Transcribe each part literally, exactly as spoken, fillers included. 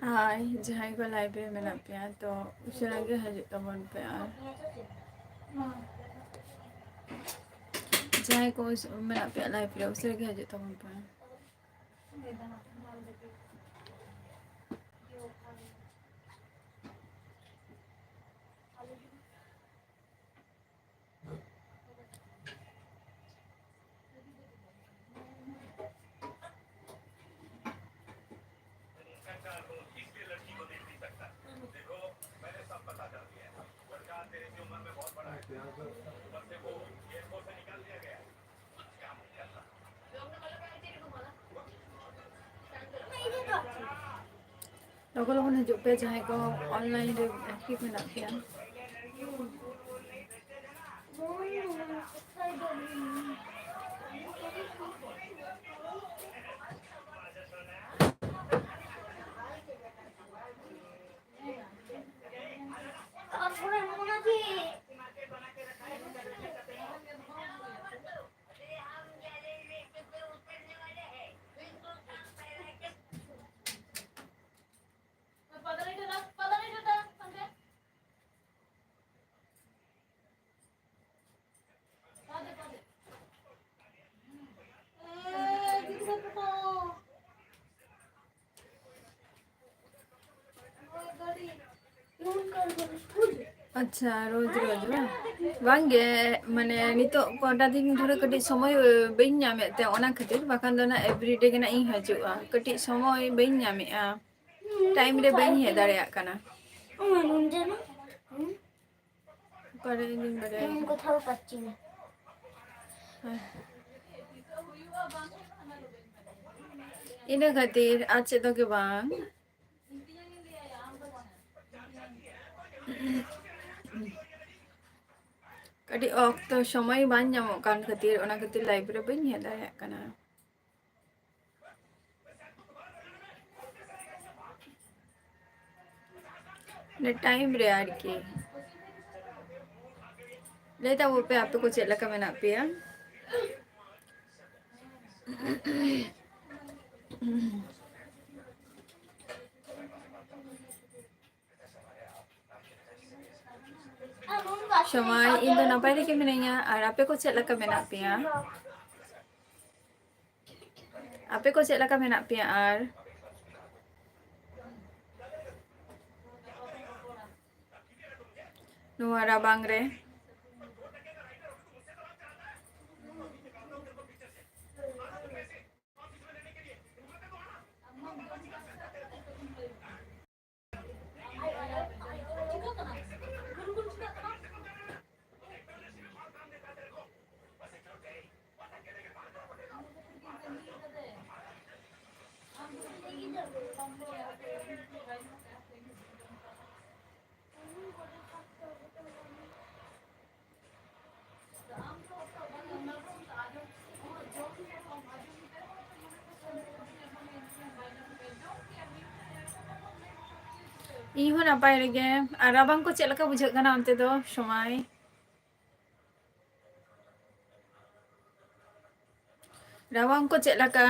ᱦᱟᱭ, ᱡᱟᱦᱟᱸᱭ ᱠᱚ live ᱨᱮ ᱢᱮᱱᱟᱜ ᱯᱮᱭᱟ, ᱛᱚ ᱩᱥᱟᱹᱨᱟ ᱜᱮ ᱦᱤᱡᱩᱜ ᱛᱟᱵᱚᱱ ᱯᱮ᱾ ᱟᱨ ᱡᱟᱦᱟᱸᱭ ᱠᱚ ᱩᱥ-, ᱢᱮᱱᱟᱜ ᱯᱮᱭᱟ live ᱨᱮ, ᱩᱥᱟᱹᱨᱟ ᱜᱮ ᱦᱤᱡᱩᱜ ᱛᱟᱵᱚᱱ ᱯᱮ᱾ ᱞᱚᱜᱚᱱ ᱞᱚᱜᱚᱱ ᱦᱤᱡᱩᱜ ᱯᱮ, ᱡᱟᱦᱟᱸᱭ ᱠᱚ online ᱨᱮ active ᱢᱮᱱᱟᱜ ᱯᱮᱭᱟ᱾ ᱟᱪᱪᱷᱟ, ᱨᱳᱡᱽ ᱨᱳᱡᱽ ᱵᱟᱝ? ᱵᱟᱝᱜᱮ, ᱢᱟᱱᱮ, ᱱᱤᱛᱚᱜ ᱠᱚᱴᱟ ᱫᱤᱱ ᱫᱷᱚᱨᱮ ᱠᱟᱹᱴᱤᱡ ᱥᱚᱢᱚᱭ, ᱮ, ᱵᱟᱹᱧ ᱧᱟᱢᱮᱫ ᱛᱮ, ᱚᱱᱟ ᱠᱷᱟᱹᱛᱤᱨ, ᱵᱟᱠᱷᱟᱱ ᱫᱚ ᱱᱟᱜ everyday ᱜᱮ ᱱᱟᱜ ᱤᱧ ᱦᱤᱡᱩᱜᱼᱟ᱾ ᱠᱟᱹᱴᱤᱡ ᱥᱚᱢᱚᱭ ᱵᱟᱹᱧ ᱧᱟᱢᱮᱫᱼᱟ, time ᱨᱮ ᱵᱟᱹᱧ ᱦᱮᱡ ᱫᱟᱲᱮᱭᱟᱜ ᱠᱟᱱᱟ᱾ ᱚᱠᱟᱨᱮ ᱤᱧ ᱵᱟᱰᱟᱭᱟ? ᱤᱧ ᱠᱚᱛᱷᱟᱣ ᱯᱟᱪᱪᱤ ᱢᱮ᱾ ᱦᱮᱸ᱾ ᱤᱱᱟᱹ ᱠᱷᱟᱹᱛᱤᱨ ᱟᱨ ᱪᱮᱫ ᱦᱚᱸ ᱜᱮ ᱵᱟᱝ᱾ ᱠᱟᱹᱴᱤᱡ ᱚᱠᱛᱚ ᱥᱚᱢᱚᱭ ᱵᱟᱝ ᱧᱟᱢᱚᱜ ᱠᱟᱱ ᱠᱷᱟᱹᱛᱤᱨ, ᱚᱱᱟ ᱠᱷᱟᱹᱛᱤᱨ live ᱨᱮ ᱵᱟᱹᱧ ᱦᱮᱡ ᱫᱟᱲᱮᱭᱟᱜ ᱠᱟᱱᱟ᱾ ᱚᱱᱟ time ᱨᱮ ᱟᱨᱠᱤ᱾ ᱞᱟᱹᱭ ᱛᱟᱵᱚ ᱯᱮ, ᱟᱯᱮ ᱠᱚ ᱪᱮᱫ ᱞᱮᱠᱟ ᱢᱮᱱᱟᱜ ᱯᱮᱭᱟ? ᱥᱚᱢᱟᱭ, ᱤᱧ ᱫᱚ ᱱᱟᱯᱟᱭ ᱨᱮᱜᱮ ᱢᱤᱱᱟᱹᱧᱟ, ᱟᱨ ᱟᱯᱮ ᱠᱚ ᱪᱮᱫ ᱞᱮᱠᱟ ᱢᱮᱱᱟᱜ ᱯᱮᱭᱟ? ᱟᱯᱮ ᱠᱚ ᱪᱮᱫ ᱞᱮᱠᱟ ᱢᱮᱱᱟᱜ ᱯᱮᱭᱟ? ᱟᱨ ᱱᱚᱣᱟ ᱨᱟᱵᱟᱝ ᱨᱮ ᱤᱧ ᱦᱚᱸ ᱱᱟᱯᱟᱭ ᱨᱮᱜᱮ᱾ ᱟᱨ ᱨᱟᱵᱟᱝ ᱠᱚ ᱪᱮᱫ ᱞᱮᱠᱟ ᱵᱩᱡᱷᱟᱹᱜ ᱠᱟᱱᱟ ᱚᱱᱛᱮ ᱫᱚ, ᱥᱚᱢᱟᱭ? ᱨᱟᱵᱟᱝ ᱠᱚ ᱪᱮᱫ ᱞᱮᱠᱟ?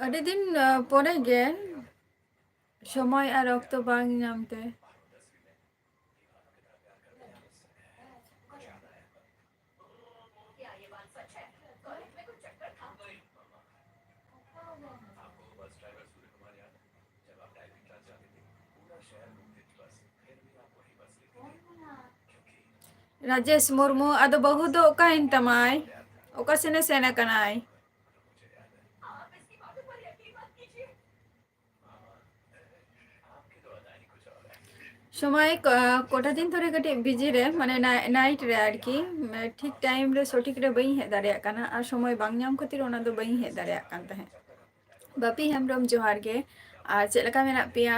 ᱟᱹᱰᱤ ᱫᱤᱱ, ᱟ, ᱯᱚᱨᱮ ᱜᱮ, ᱥᱚᱢᱚᱭ ᱟᱨ ᱚᱠᱛᱚ ᱵᱟᱝ ᱧᱟᱢ ᱛᱮ᱾ ᱨᱟᱡᱮᱥ ᱢᱩᱨᱢᱩ, ᱟᱫᱚ ᱵᱟᱹᱦᱩ ᱫᱚ ᱚᱠᱟᱭᱮᱱ ᱛᱟᱢᱟᱭ? ᱚᱠᱟ ᱥᱮᱱᱮ ᱥᱮᱱ ᱟᱠᱟᱱᱟᱭ? ᱥᱚᱢᱚᱭ ᱠᱚ-, ᱠᱚᱴᱟ ᱫᱤᱱ ᱫᱷᱚᱨᱮ ᱠᱟᱹᱴᱤᱡ ᱵᱤᱡᱤ ᱨᱮ, ᱢᱟᱱᱮ ᱱᱟ-, ᱱᱟᱭᱤᱴ ᱨᱮ ᱟᱨᱠᱤ, ᱢᱟᱱᱮ ᱴᱷᱤᱠ ᱴᱟᱭᱤᱢ ᱨᱮ ᱥᱚᱴᱷᱤᱠ ᱨᱮ ᱵᱟᱹᱧ ᱦᱮᱡ ᱫᱟᱲᱮᱭᱟᱜ ᱠᱟᱱᱟ, ᱟᱨ ᱥᱚᱢᱚᱭ ᱵᱟᱝ ᱧᱟᱢ ᱠᱷᱟᱹᱛᱤᱨ ᱚᱱᱟ ᱫᱚ ᱵᱟᱹᱧ ᱦᱮᱡ ᱫᱟᱲᱮᱭᱟᱜ ᱠᱟᱱ ᱛᱟᱦᱮᱸᱫ᱾ ᱵᱟᱯᱤ ᱦᱮᱢᱵᱨᱚᱢ, ᱡᱚᱦᱟᱨ ᱜᱮ᱾ ᱟᱨ ᱪᱮᱫ ᱞᱮᱠᱟ ᱢᱮᱱᱟᱜ ᱯᱮᱭᱟ?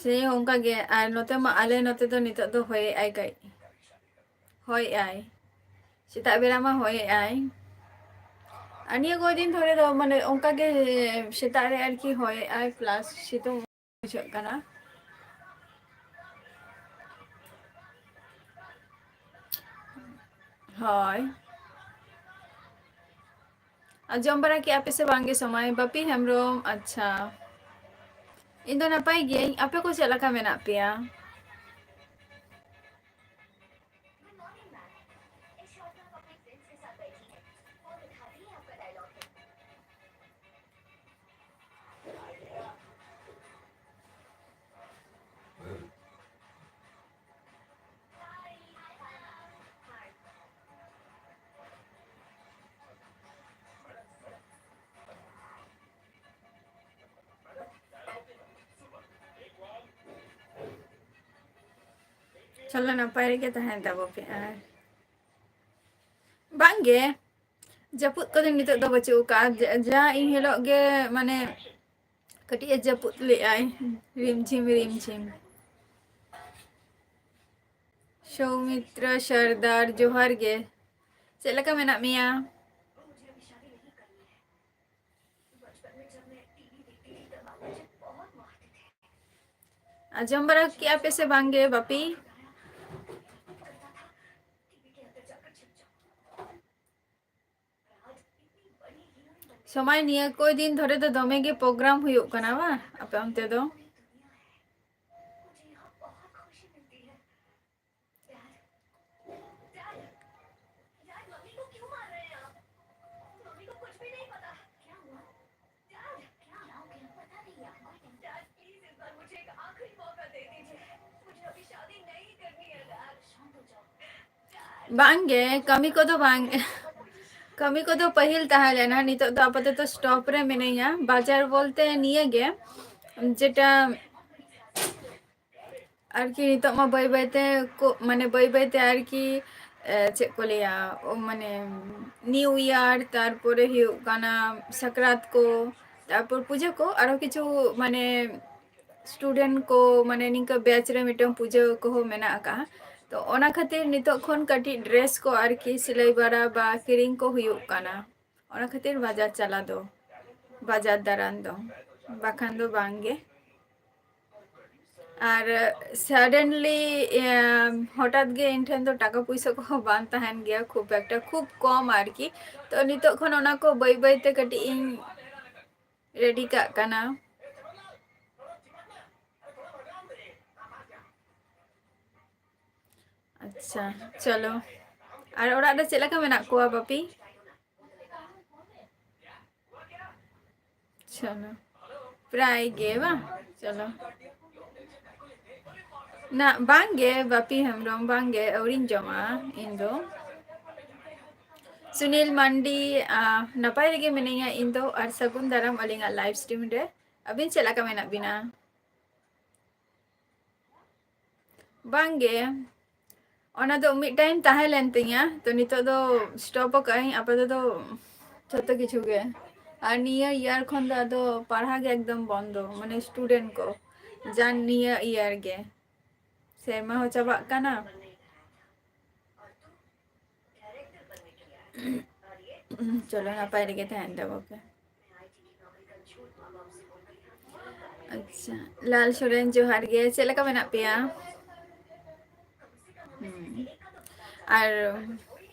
ᱥᱮ ᱚᱱᱠᱟ ᱜᱮ᱾ ᱟᱨ ᱱᱚᱛᱮ ᱢᱟ, ᱟᱞᱮ ᱱᱚᱛᱮ ᱫᱚ ᱱᱤᱛᱚᱜ ᱫᱚ ᱦᱚᱭᱮᱜᱼᱟᱭ ᱠᱟᱹᱡ, ᱦᱚᱭᱮᱜᱼᱟᱭ, ᱥᱮᱛᱟᱜ ᱵᱮᱲᱟ ᱢᱟ ᱦᱚᱭᱮᱜᱼᱟᱭ᱾ ᱟᱨ ᱱᱤᱭᱟᱹ ᱠᱚ ᱫᱤᱱ ᱫᱷᱚᱨᱮ ᱫᱚ ᱢᱟᱱᱮ ᱚᱱᱠᱟ ᱜᱮ ᱥᱮᱛᱟᱜ ᱨᱮ ᱟᱨᱠᱤ ᱦᱚᱭᱮᱜᱼᱟᱭ plus ᱥᱤᱛᱩᱝ ᱵᱩᱡᱷᱟᱹᱜ ᱠᱟᱱᱟ᱾ ᱦᱳᱭ᱾ ᱟᱨ ᱡᱚᱢ ᱵᱟᱲᱟ ᱠᱮᱜᱼᱟ ᱯᱮ ᱥᱮ ᱵᱟᱝ ᱜᱮ ᱥᱚᱢᱟᱭ? ᱵᱟᱯᱤ ᱦᱮᱢᱵᱨᱚᱢ, ᱟᱪᱪᱷᱟ᱾ ᱤᱧ ᱫᱚ ᱱᱟᱯᱟᱭ ᱜᱤᱭᱟᱹᱧ, ᱟᱯᱮ ᱠᱚ ᱪᱮᱫ ᱞᱮᱠᱟ ᱢᱮᱱᱟᱜ ᱯᱮᱭᱟ? ᱪᱚᱞᱚ, ᱱᱟᱯᱟᱭ ᱨᱮᱜᱮ ᱛᱟᱦᱮᱱ ᱛᱟᱵᱚ ᱯᱮ᱾ ᱟᱨ ᱵᱟᱝᱜᱮ, ᱡᱟᱹᱯᱩᱫ ᱠᱚᱫᱚ ᱱᱤᱛᱚᱜ ᱫᱚ ᱵᱟᱹᱪᱩᱜ ᱟᱠᱟᱫᱼᱟ᱾ ᱡᱟ, ᱡᱟ ᱤᱱ ᱦᱤᱞᱳᱜ ᱜᱮ, ᱢᱟᱱᱮ, ᱠᱟᱹᱴᱤᱡ ᱮ ᱡᱟᱹᱯᱩᱫ ᱞᱮᱜᱼᱟᱭ, ᱨᱤᱢ ᱡᱷᱤᱢ, ᱨᱤᱢ ᱡᱷᱤᱢ᱾ ᱥᱳᱣᱢᱤᱛᱨᱟ ᱥᱚᱨᱫᱟᱨ, ᱡᱚᱦᱟᱨ ᱜᱮ᱾ ᱪᱮᱫ ᱞᱮᱠᱟ ᱢᱮᱱᱟᱜ ᱢᱮᱭᱟ? ᱟᱸᱡᱚᱢ ᱵᱟᱲᱟ ᱠᱮᱜᱼᱟ ᱯᱮ ᱥᱮ ᱵᱟᱝ ᱜᱮ ᱵᱟᱯᱤ? ᱥᱚᱢᱟᱭ, ᱱᱤᱭᱟᱹ ᱠᱚ ᱫᱤᱱ ᱫᱷᱚᱨᱮ ᱫᱚ ᱫᱚᱢᱮ ᱜᱮ program ᱦᱩᱭᱩᱜ ᱠᱟᱱᱟ ᱵᱟᱝ ᱟᱯᱮ ᱚᱱᱛᱮ ᱫᱚ? ᱵᱟᱝ ᱜᱮ, ᱠᱟᱹᱢᱤ ᱠᱚᱫᱚ ᱵᱟᱝ᱾ ᱠᱟᱹᱢᱤ ᱠᱚᱫᱚ ᱯᱟᱹᱦᱤᱞ ᱛᱟᱦᱮᱸ ᱞᱮᱱᱟ, ᱱᱤᱛᱚᱜ ᱫᱚ ᱟᱯᱟᱛᱚᱛᱚ stop ᱨᱮ ᱢᱤᱱᱟᱹᱧᱟ᱾ ᱵᱟᱡᱟᱨ ᱵᱚᱞᱛᱮ ᱱᱤᱭᱟᱹ ᱜᱮ, ᱡᱮᱴᱟ ᱟᱨᱠᱤ ᱱᱤᱛᱚᱜ ᱢᱟ ᱵᱟᱹᱭ ᱵᱟᱹᱭ ᱛᱮ ᱠᱚ, ᱢᱟᱱᱮ ᱵᱟᱹᱭ ᱵᱟᱹᱭ ᱛᱮ ᱟᱨᱠᱤ, ᱮ, ᱪᱮᱫ ᱠᱚ ᱞᱟᱹᱭᱟ, ᱳ, ᱢᱟᱱᱮ New Year, ᱛᱟᱨᱯᱚᱨᱮ ᱦᱩᱭᱩᱜ ᱠᱟᱱᱟ ᱥᱟᱠᱨᱟᱛ ᱠᱚ, ᱛᱟᱨᱯᱚᱨ ᱯᱩᱡᱟᱹ ᱠᱚ, ᱟᱨᱚ ᱠᱤᱪᱷᱩ ᱢᱟᱱᱮ student ᱠᱚ, ᱢᱟᱱᱮ ᱱᱤᱝᱠᱟᱹ batch ᱨᱮ ᱢᱤᱫᱴᱟᱝ ᱯᱩᱡᱟᱹ ᱠᱚᱦᱚᱸ ᱢᱮᱱᱟᱜ ᱟᱠᱟᱜᱼᱟ᱾ ᱛᱚ ᱚᱱᱟ ᱠᱷᱟᱹᱛᱤᱨ ᱱᱤᱛᱚᱜ ᱠᱷᱚᱱ ᱠᱟᱹᱴᱤᱡ dress ᱠᱚ ᱟᱨᱠᱤ ᱥᱤᱞᱟᱹᱭ ᱵᱟᱲᱟ ᱵᱟ ᱠᱤᱨᱤᱧ ᱠᱚ ᱦᱩᱭᱩᱜ ᱠᱟᱱᱟ᱾ ᱚᱱᱟ ᱠᱷᱟᱹᱛᱤᱨ ᱵᱟᱡᱟᱨ ᱪᱟᱞᱟᱣ ᱫᱚ, ᱵᱟᱡᱟᱨ ᱫᱟᱬᱟᱱ ᱫᱚ, ᱵᱟᱠᱷᱟᱱ ᱫᱚ ᱵᱟᱝ ᱜᱮ᱾ ᱟᱨ suddenly, ᱮᱢ, ᱦᱚᱴᱟᱛ ᱜᱮ ᱤᱧ ᱴᱷᱮᱱ ᱫᱚ ᱴᱟᱠᱟ ᱯᱩᱭᱥᱟᱹ ᱠᱚᱦᱚᱸ ᱵᱟᱝ ᱛᱟᱦᱮᱱ ᱜᱮᱭᱟ ᱠᱷᱩᱵ ᱮᱠᱴᱟ, ᱠᱷᱩᱵ ᱠᱚᱢ ᱟᱨᱠᱤ᱾ ᱛᱚ ᱱᱤᱛᱚᱜ ᱠᱷᱚᱱ ᱚᱱᱟ ᱠᱚ ᱵᱟᱹᱭ ᱵᱟᱹᱭ ᱛᱮ ᱠᱟᱹᱴᱤᱡ ᱤᱧ ready ᱠᱟᱜ ᱠᱟᱱᱟ᱾ ᱟᱪᱪᱷᱟ, ᱪᱚᱞᱚ᱾ ᱟᱨ ᱚᱲᱟᱜ ᱨᱮ ᱪᱮᱫ ᱞᱮᱠᱟ ᱢᱮᱱᱟᱜ ᱠᱚᱣᱟ ᱵᱟᱯᱤ? ᱪᱚᱞᱚ, ᱯᱨᱟᱭ ᱜᱮ ᱵᱟᱝ? ᱪᱚᱞᱚ᱾ ᱱᱟ, ᱵᱟᱝ ᱜᱮ, ᱵᱟᱯᱤ ᱦᱮᱢᱵᱨᱚᱢ, ᱵᱟᱝ ᱜᱮ, ᱟᱹᱣᱨᱤᱧ ᱡᱚᱢᱟ ᱤᱧ ᱫᱚ᱾ ᱥᱩᱱᱤᱞ ᱢᱟᱱᱰᱤ, ᱟ, ᱱᱟᱯᱟᱭ ᱨᱮᱜᱮ ᱢᱤᱱᱟᱹᱧᱟ ᱤᱧ ᱫᱚ, ᱟᱨ ᱥᱟᱹᱜᱩᱱ ᱫᱟᱨᱟᱢ ᱟᱹᱞᱤᱧᱟᱜ live stream ᱨᱮ᱾ ᱟᱹᱵᱤᱱ ᱪᱮᱫ ᱞᱮᱠᱟ ᱢᱮᱱᱟᱜ ᱵᱤᱱᱟ? ᱵᱟᱝ ᱜᱮ, ᱚᱱᱟ ᱫᱚ ᱢᱤᱫ time ᱛᱟᱦᱮᱸ ᱞᱮᱱ ᱛᱤᱧᱟ, ᱛᱚ ᱱᱤᱛᱚᱜ ᱫᱚ stop ᱟᱠᱟᱫ ᱟᱹᱧ ᱟᱯᱟᱛᱚᱛᱚ ᱡᱷᱚᱛᱚ ᱠᱤᱪᱷᱩ ᱜᱮ᱾ ᱟᱨ ᱱᱤᱭᱟᱹ year ᱠᱷᱚᱱ ᱫᱚ ᱟᱫᱚ ᱯᱟᱲᱦᱟᱣ ᱜᱮ ᱮᱠᱫᱚᱢ ᱵᱚᱱᱫᱚ, ᱢᱟᱱᱮ student ᱠᱚ ᱡᱟ ᱱᱤᱭᱟᱹ year ᱜᱮ, ᱥᱮᱨᱢᱟ ᱦᱚᱸ ᱪᱟᱵᱟᱜ ᱠᱟᱱᱟ᱾ ᱪᱚᱞᱚ, ᱱᱟᱯᱟᱭ ᱨᱮᱜᱮ ᱛᱟᱦᱮᱱ ᱛᱟᱵᱚ ᱯᱮ᱾ ᱟᱪᱪᱷᱟ, ᱞᱟᱞ ᱥᱚᱨᱮᱱ, ᱡᱚᱦᱟᱨ ᱜᱮ, ᱪᱮᱫ ᱞᱮᱠᱟ ᱢᱮᱱᱟᱜ ᱯᱮᱭᱟ? ᱦᱩᱸ᱾ ᱟᱨ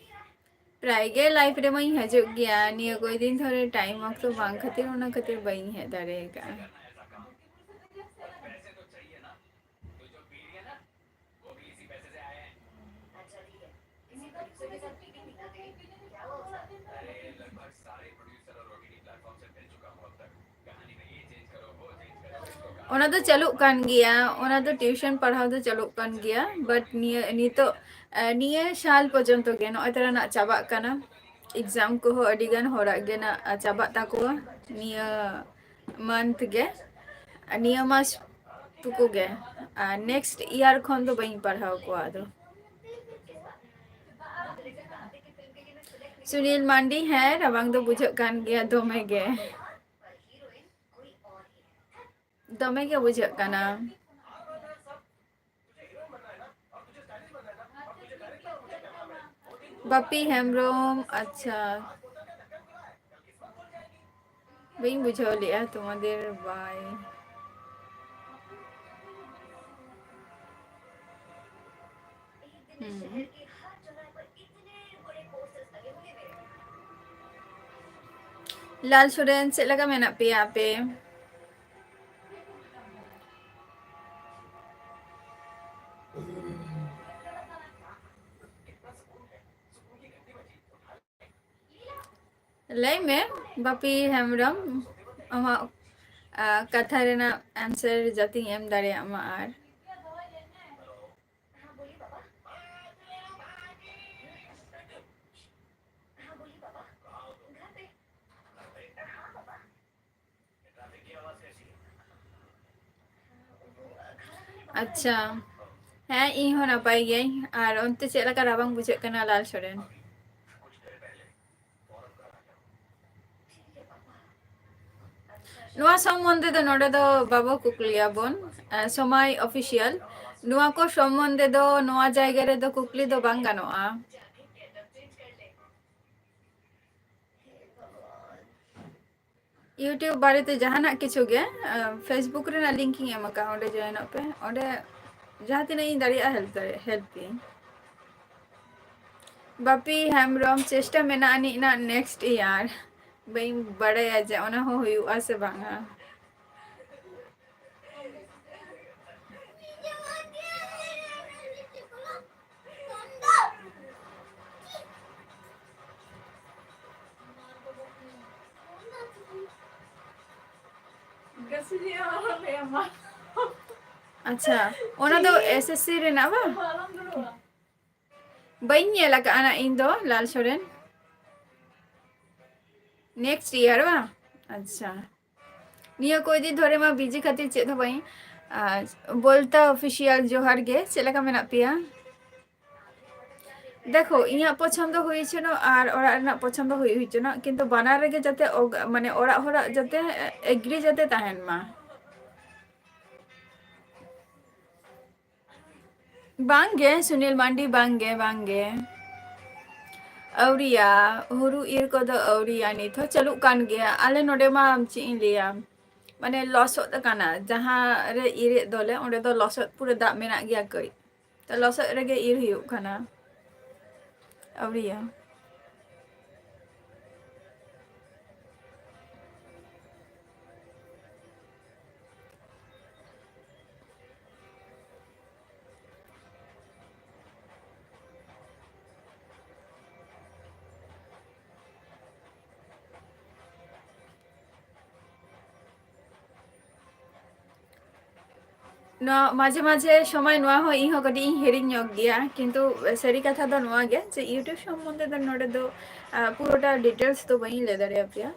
ᱯᱨᱟᱭ ᱜᱮ live ᱨᱮᱢᱟᱧ ᱦᱤᱡᱩᱜ ᱜᱮᱭᱟ, ᱱᱤᱭᱟᱹ ᱠᱚᱭ ᱫᱤᱱ ᱫᱷᱚᱨᱮ time ᱚᱠᱛᱚ ᱵᱟᱝ ᱠᱷᱟᱹᱛᱤᱨ, ᱚᱱᱟ ᱠᱷᱟᱹᱛᱤᱨ ᱵᱟᱹᱧ ᱦᱮᱡ ᱫᱟᱲᱮ ᱟᱠᱟᱫᱼᱟ᱾ ᱚᱱᱟ ᱫᱚ ᱪᱟᱹᱞᱩᱜ ᱠᱟᱱ ᱜᱮᱭᱟ, ᱚᱱᱟ ᱫᱚ tuition ᱯᱟᱲᱦᱟᱣ ᱫᱚ ᱪᱟᱹᱞᱩᱜ ᱠᱟᱱ ᱜᱮᱭᱟ, but ᱱᱤᱭᱟᱹ ᱱᱤᱛᱚᱜ, ᱮ, ᱱᱤᱭᱟᱹ ᱥᱟᱞ ᱯᱚᱨᱡᱚᱱᱛᱚ ᱜᱮ, ᱱᱚᱜᱼᱚᱭ ᱛᱚᱨᱟ ᱱᱟᱜ ᱪᱟᱵᱟᱜ ᱠᱟᱱᱟ᱾ exam ᱠᱚᱦᱚᱸ ᱟᱹᱰᱤ ᱜᱟᱱ ᱦᱚᱲᱟᱜ ᱜᱮ ᱱᱟᱜ ᱪᱟᱵᱟᱜ ᱛᱟᱠᱚᱣᱟ ᱱᱤᱭᱟᱹ month ᱜᱮ, ᱱᱤᱭᱟᱹ ᱢᱟᱥ ᱴᱩᱠᱩ ᱜᱮ, ᱟᱨ next year ᱠᱷᱚᱱ ᱫᱚ ᱵᱟᱹᱧ ᱯᱟᱲᱦᱟᱣ ᱠᱚᱣᱟ ᱟᱫᱚ᱾ ᱥᱩᱱᱤᱞ ᱢᱟᱱᱰᱤ, ᱦᱮᱸ, ᱨᱟᱵᱟᱝ ᱫᱚ ᱵᱩᱡᱷᱟᱹᱜ ᱠᱟᱱ ᱜᱮᱭᱟ ᱫᱚᱢᱮ ᱜᱮ, ᱫᱚᱢᱮ ᱜᱮ ᱵᱩᱡᱷᱟᱹᱜ ᱠᱟᱱᱟ᱾ ᱵᱟᱯᱤ ᱦᱮᱢᱵᱨᱚᱢ, ᱟᱪᱪᱷᱟ, ᱵᱟᱹᱧ ᱵᱩᱡᱷᱟᱹᱣ ᱞᱮᱜᱼᱟ ᱛᱚᱢᱟᱫᱮᱨ ᱵᱟᱭ᱾ ᱦᱩᱸ᱾ ᱞᱟᱞ ᱥᱚᱨᱮᱱ, ᱪᱮᱫ ᱞᱮᱠᱟ ᱢᱮᱱᱟᱜ ᱯᱮᱭᱟ ᱟᱯᱮ? ᱞᱟᱹᱭ ᱢᱮ ᱵᱟᱯᱤ ᱦᱮᱢᱵᱨᱚᱢ, ᱟᱢᱟᱜ, ᱟ, ᱠᱟᱛᱷᱟ ᱨᱮᱱᱟᱜ answer ᱡᱟᱛᱮᱧ ᱮᱢ ᱫᱟᱲᱮᱭᱟᱜ ᱢᱟ᱾ ᱟᱨ ᱟᱪᱪᱷᱟ, ᱦᱮᱸ, ᱤᱧ ᱦᱚᱸ ᱱᱟᱯᱟᱭ ᱜᱤᱭᱟᱹᱧ᱾ ᱟᱨ ᱚᱱᱛᱮ ᱪᱮᱫ ᱞᱮᱠᱟ ᱨᱟᱵᱟᱝ ᱵᱩᱡᱷᱟᱹᱜ ᱠᱟᱱᱟ, ᱞᱟᱞ ᱥᱚᱨᱮᱱ? ᱱᱚᱣᱟ ᱥᱚᱢᱵᱚᱱᱫᱷᱮ ᱫᱚ ᱱᱚᱰᱮ ᱫᱚ ᱵᱟᱵᱚ ᱠᱩᱠᱞᱤᱭᱟᱵᱚᱱ, ᱮ, ᱥᱚᱢᱟᱭ ᱚᱯᱷᱤᱥᱤᱭᱟᱞ᱾ ᱱᱚᱣᱟ ᱠᱚ ᱥᱚᱢᱵᱚᱱᱫᱷᱮ ᱫᱚ ᱱᱚᱣᱟ ᱡᱟᱭᱜᱟ ᱨᱮᱫᱚ ᱠᱩᱠᱞᱤ ᱫᱚ ᱵᱟᱝ ᱜᱟᱱᱚᱜᱼᱟ᱾ YouTube ᱵᱟᱨᱮᱛᱮ ᱡᱟᱦᱟᱱᱟᱜ ᱠᱤᱪᱷᱩ ᱜᱮ, ᱮ, Facebook ᱨᱮᱱᱟᱜ link ᱤᱧ ᱮᱢ ᱟᱠᱟᱫᱼᱟ, ᱚᱸᱰᱮ join ᱚᱜ ᱯᱮ᱾ ᱚᱸᱰᱮ ᱡᱟᱦᱟᱸ ᱛᱤᱱᱟᱹᱜ ᱤᱧ ᱫᱟᱲᱮᱭᱟᱜᱼᱟ help ᱫᱟᱲᱮᱭᱟᱜᱼᱟ, help ᱯᱮᱭᱟᱹᱧ᱾ ᱵᱟᱯᱤ ᱦᱮᱢᱵᱨᱚᱢ, ᱪᱮᱥᱴᱟ ᱢᱮᱱᱟᱜ ᱟᱹᱱᱤᱡ ᱱᱟᱜ next year᱾ ᱵᱟᱹᱧ ᱵᱟᱲᱟᱭᱟ ᱡᱮ ᱚᱱᱟ ᱦᱚᱸ ᱦᱩᱭᱩᱜᱼᱟ ᱥᱮ ᱵᱟᱝᱟ᱾ ᱟᱪᱪᱷᱟ, ᱚᱱᱟ ᱫᱚ SSC ᱨᱮᱱᱟᱜ ᱵᱟᱝ? ᱵᱟᱹᱧ ᱧᱮᱞ ᱟᱠᱟᱫᱼᱟ ᱱᱟᱜ ᱤᱧ ᱫᱚ, ᱞᱟᱞ ᱥᱚᱨᱮᱱ᱾ Next year ᱵᱟᱝ? ᱟᱪᱪᱷᱟ, ᱱᱤᱭᱟᱹ ᱠᱚ ᱤᱫᱤ ᱫᱷᱚᱨᱮ ᱢᱟ ᱵᱤᱡᱤ ᱠᱷᱟᱹᱛᱤᱨ ᱪᱮᱫ ᱦᱚᱸ ᱵᱟᱹᱧ᱾ ᱟᱨ ᱵᱚᱞᱛᱟ ᱚᱯᱷᱤᱥᱤᱭᱟᱞ ᱡᱚᱦᱟᱨ ᱜᱮ, ᱪᱮᱫ ᱞᱮᱠᱟ ᱢᱮᱱᱟᱜ ᱯᱮᱭᱟ? ᱫᱮᱠᱷᱳ, ᱤᱧᱟᱹᱜ ᱯᱚᱪᱷᱚᱱᱫᱚ ᱦᱩᱭ ᱦᱚᱪᱚᱱᱚᱜ ᱟᱨ ᱚᱲᱟᱜ ᱨᱮᱱᱟᱜ ᱯᱚᱪᱷᱚᱱᱫᱚ ᱦᱩᱭ ᱦᱚᱪᱚᱱᱚᱜ, ᱠᱤᱱᱛᱩ ᱵᱟᱱᱟᱨ ᱨᱮᱜᱮ ᱡᱟᱛᱮ ᱚᱜ-, ᱢᱟᱱᱮ ᱚᱲᱟᱜ ᱦᱚᱲᱟᱜ ᱡᱟᱛᱮ ᱮᱜᱽᱨᱤ ᱡᱟᱛᱮ ᱛᱟᱦᱮᱱ ᱢᱟ᱾ ᱵᱟᱝᱜᱮ ᱥᱩᱱᱤᱞ ᱢᱟᱱᱰᱤ, ᱵᱟᱝᱜᱮ, ᱵᱟᱝᱜᱮ᱾ ᱟᱹᱣᱨᱤᱭᱟ, ᱦᱩᱲᱩ ᱤᱨ ᱠᱚᱫᱚ ᱟᱹᱣᱨᱤᱭᱟ, ᱱᱤᱛ ᱦᱚᱸ ᱪᱟᱹᱞᱩᱜ ᱠᱟᱱ ᱜᱮᱭᱟ᱾ ᱟᱞᱮ ᱱᱚᱰᱮ ᱢᱟ ᱪᱮᱫ ᱤᱧ ᱞᱟᱹᱭᱟ, ᱢᱟᱱᱮ ᱞᱚᱥᱚᱫ ᱟᱠᱟᱱᱟ, ᱡᱟᱦᱟᱸ ᱨᱮ ᱤᱨᱮᱫ ᱫᱚᱞᱮ ᱚᱸᱰᱮ ᱫᱚ ᱞᱚᱥᱚᱫ ᱯᱩᱨᱟᱹ ᱫᱟᱜ ᱢᱮᱱᱟᱜ ᱜᱮᱭᱟ ᱠᱟᱹᱡ, ᱛᱚ ᱞᱚᱥᱚᱫ ᱨᱮᱜᱮ ᱤᱨ ᱦᱩᱭᱩᱜ ᱠᱟᱱᱟ᱾ ᱟᱹᱣᱨᱤᱭᱟ᱾ ᱱᱚᱣᱟ ᱢᱟᱡᱷᱮ ᱢᱟᱡᱷᱮ ᱥᱚᱢᱚᱭ ᱱᱚᱣᱟ ᱦᱚᱸ ᱤᱧ ᱦᱚᱸ ᱠᱟᱹᱴᱤᱡ ᱤᱧ ᱦᱤᱲᱤᱧ ᱧᱚᱜ ᱜᱮᱭᱟ, ᱠᱤᱱᱛᱩ ᱥᱟᱹᱨᱤ ᱠᱟᱛᱷᱟ ᱫᱚ ᱱᱚᱣᱟ ᱜᱮ ᱡᱮ YouTube ᱥᱚᱢᱵᱚᱱᱫᱷᱮ ᱫᱚ ᱱᱚᱰᱮ ᱫᱚ, ᱟᱸ, ᱯᱩᱨᱟᱹᱴᱟ details ᱫᱚ ᱵᱟᱹᱧ ᱞᱟᱹᱭ ᱫᱟᱲᱮᱭᱟᱯᱮᱭᱟ᱾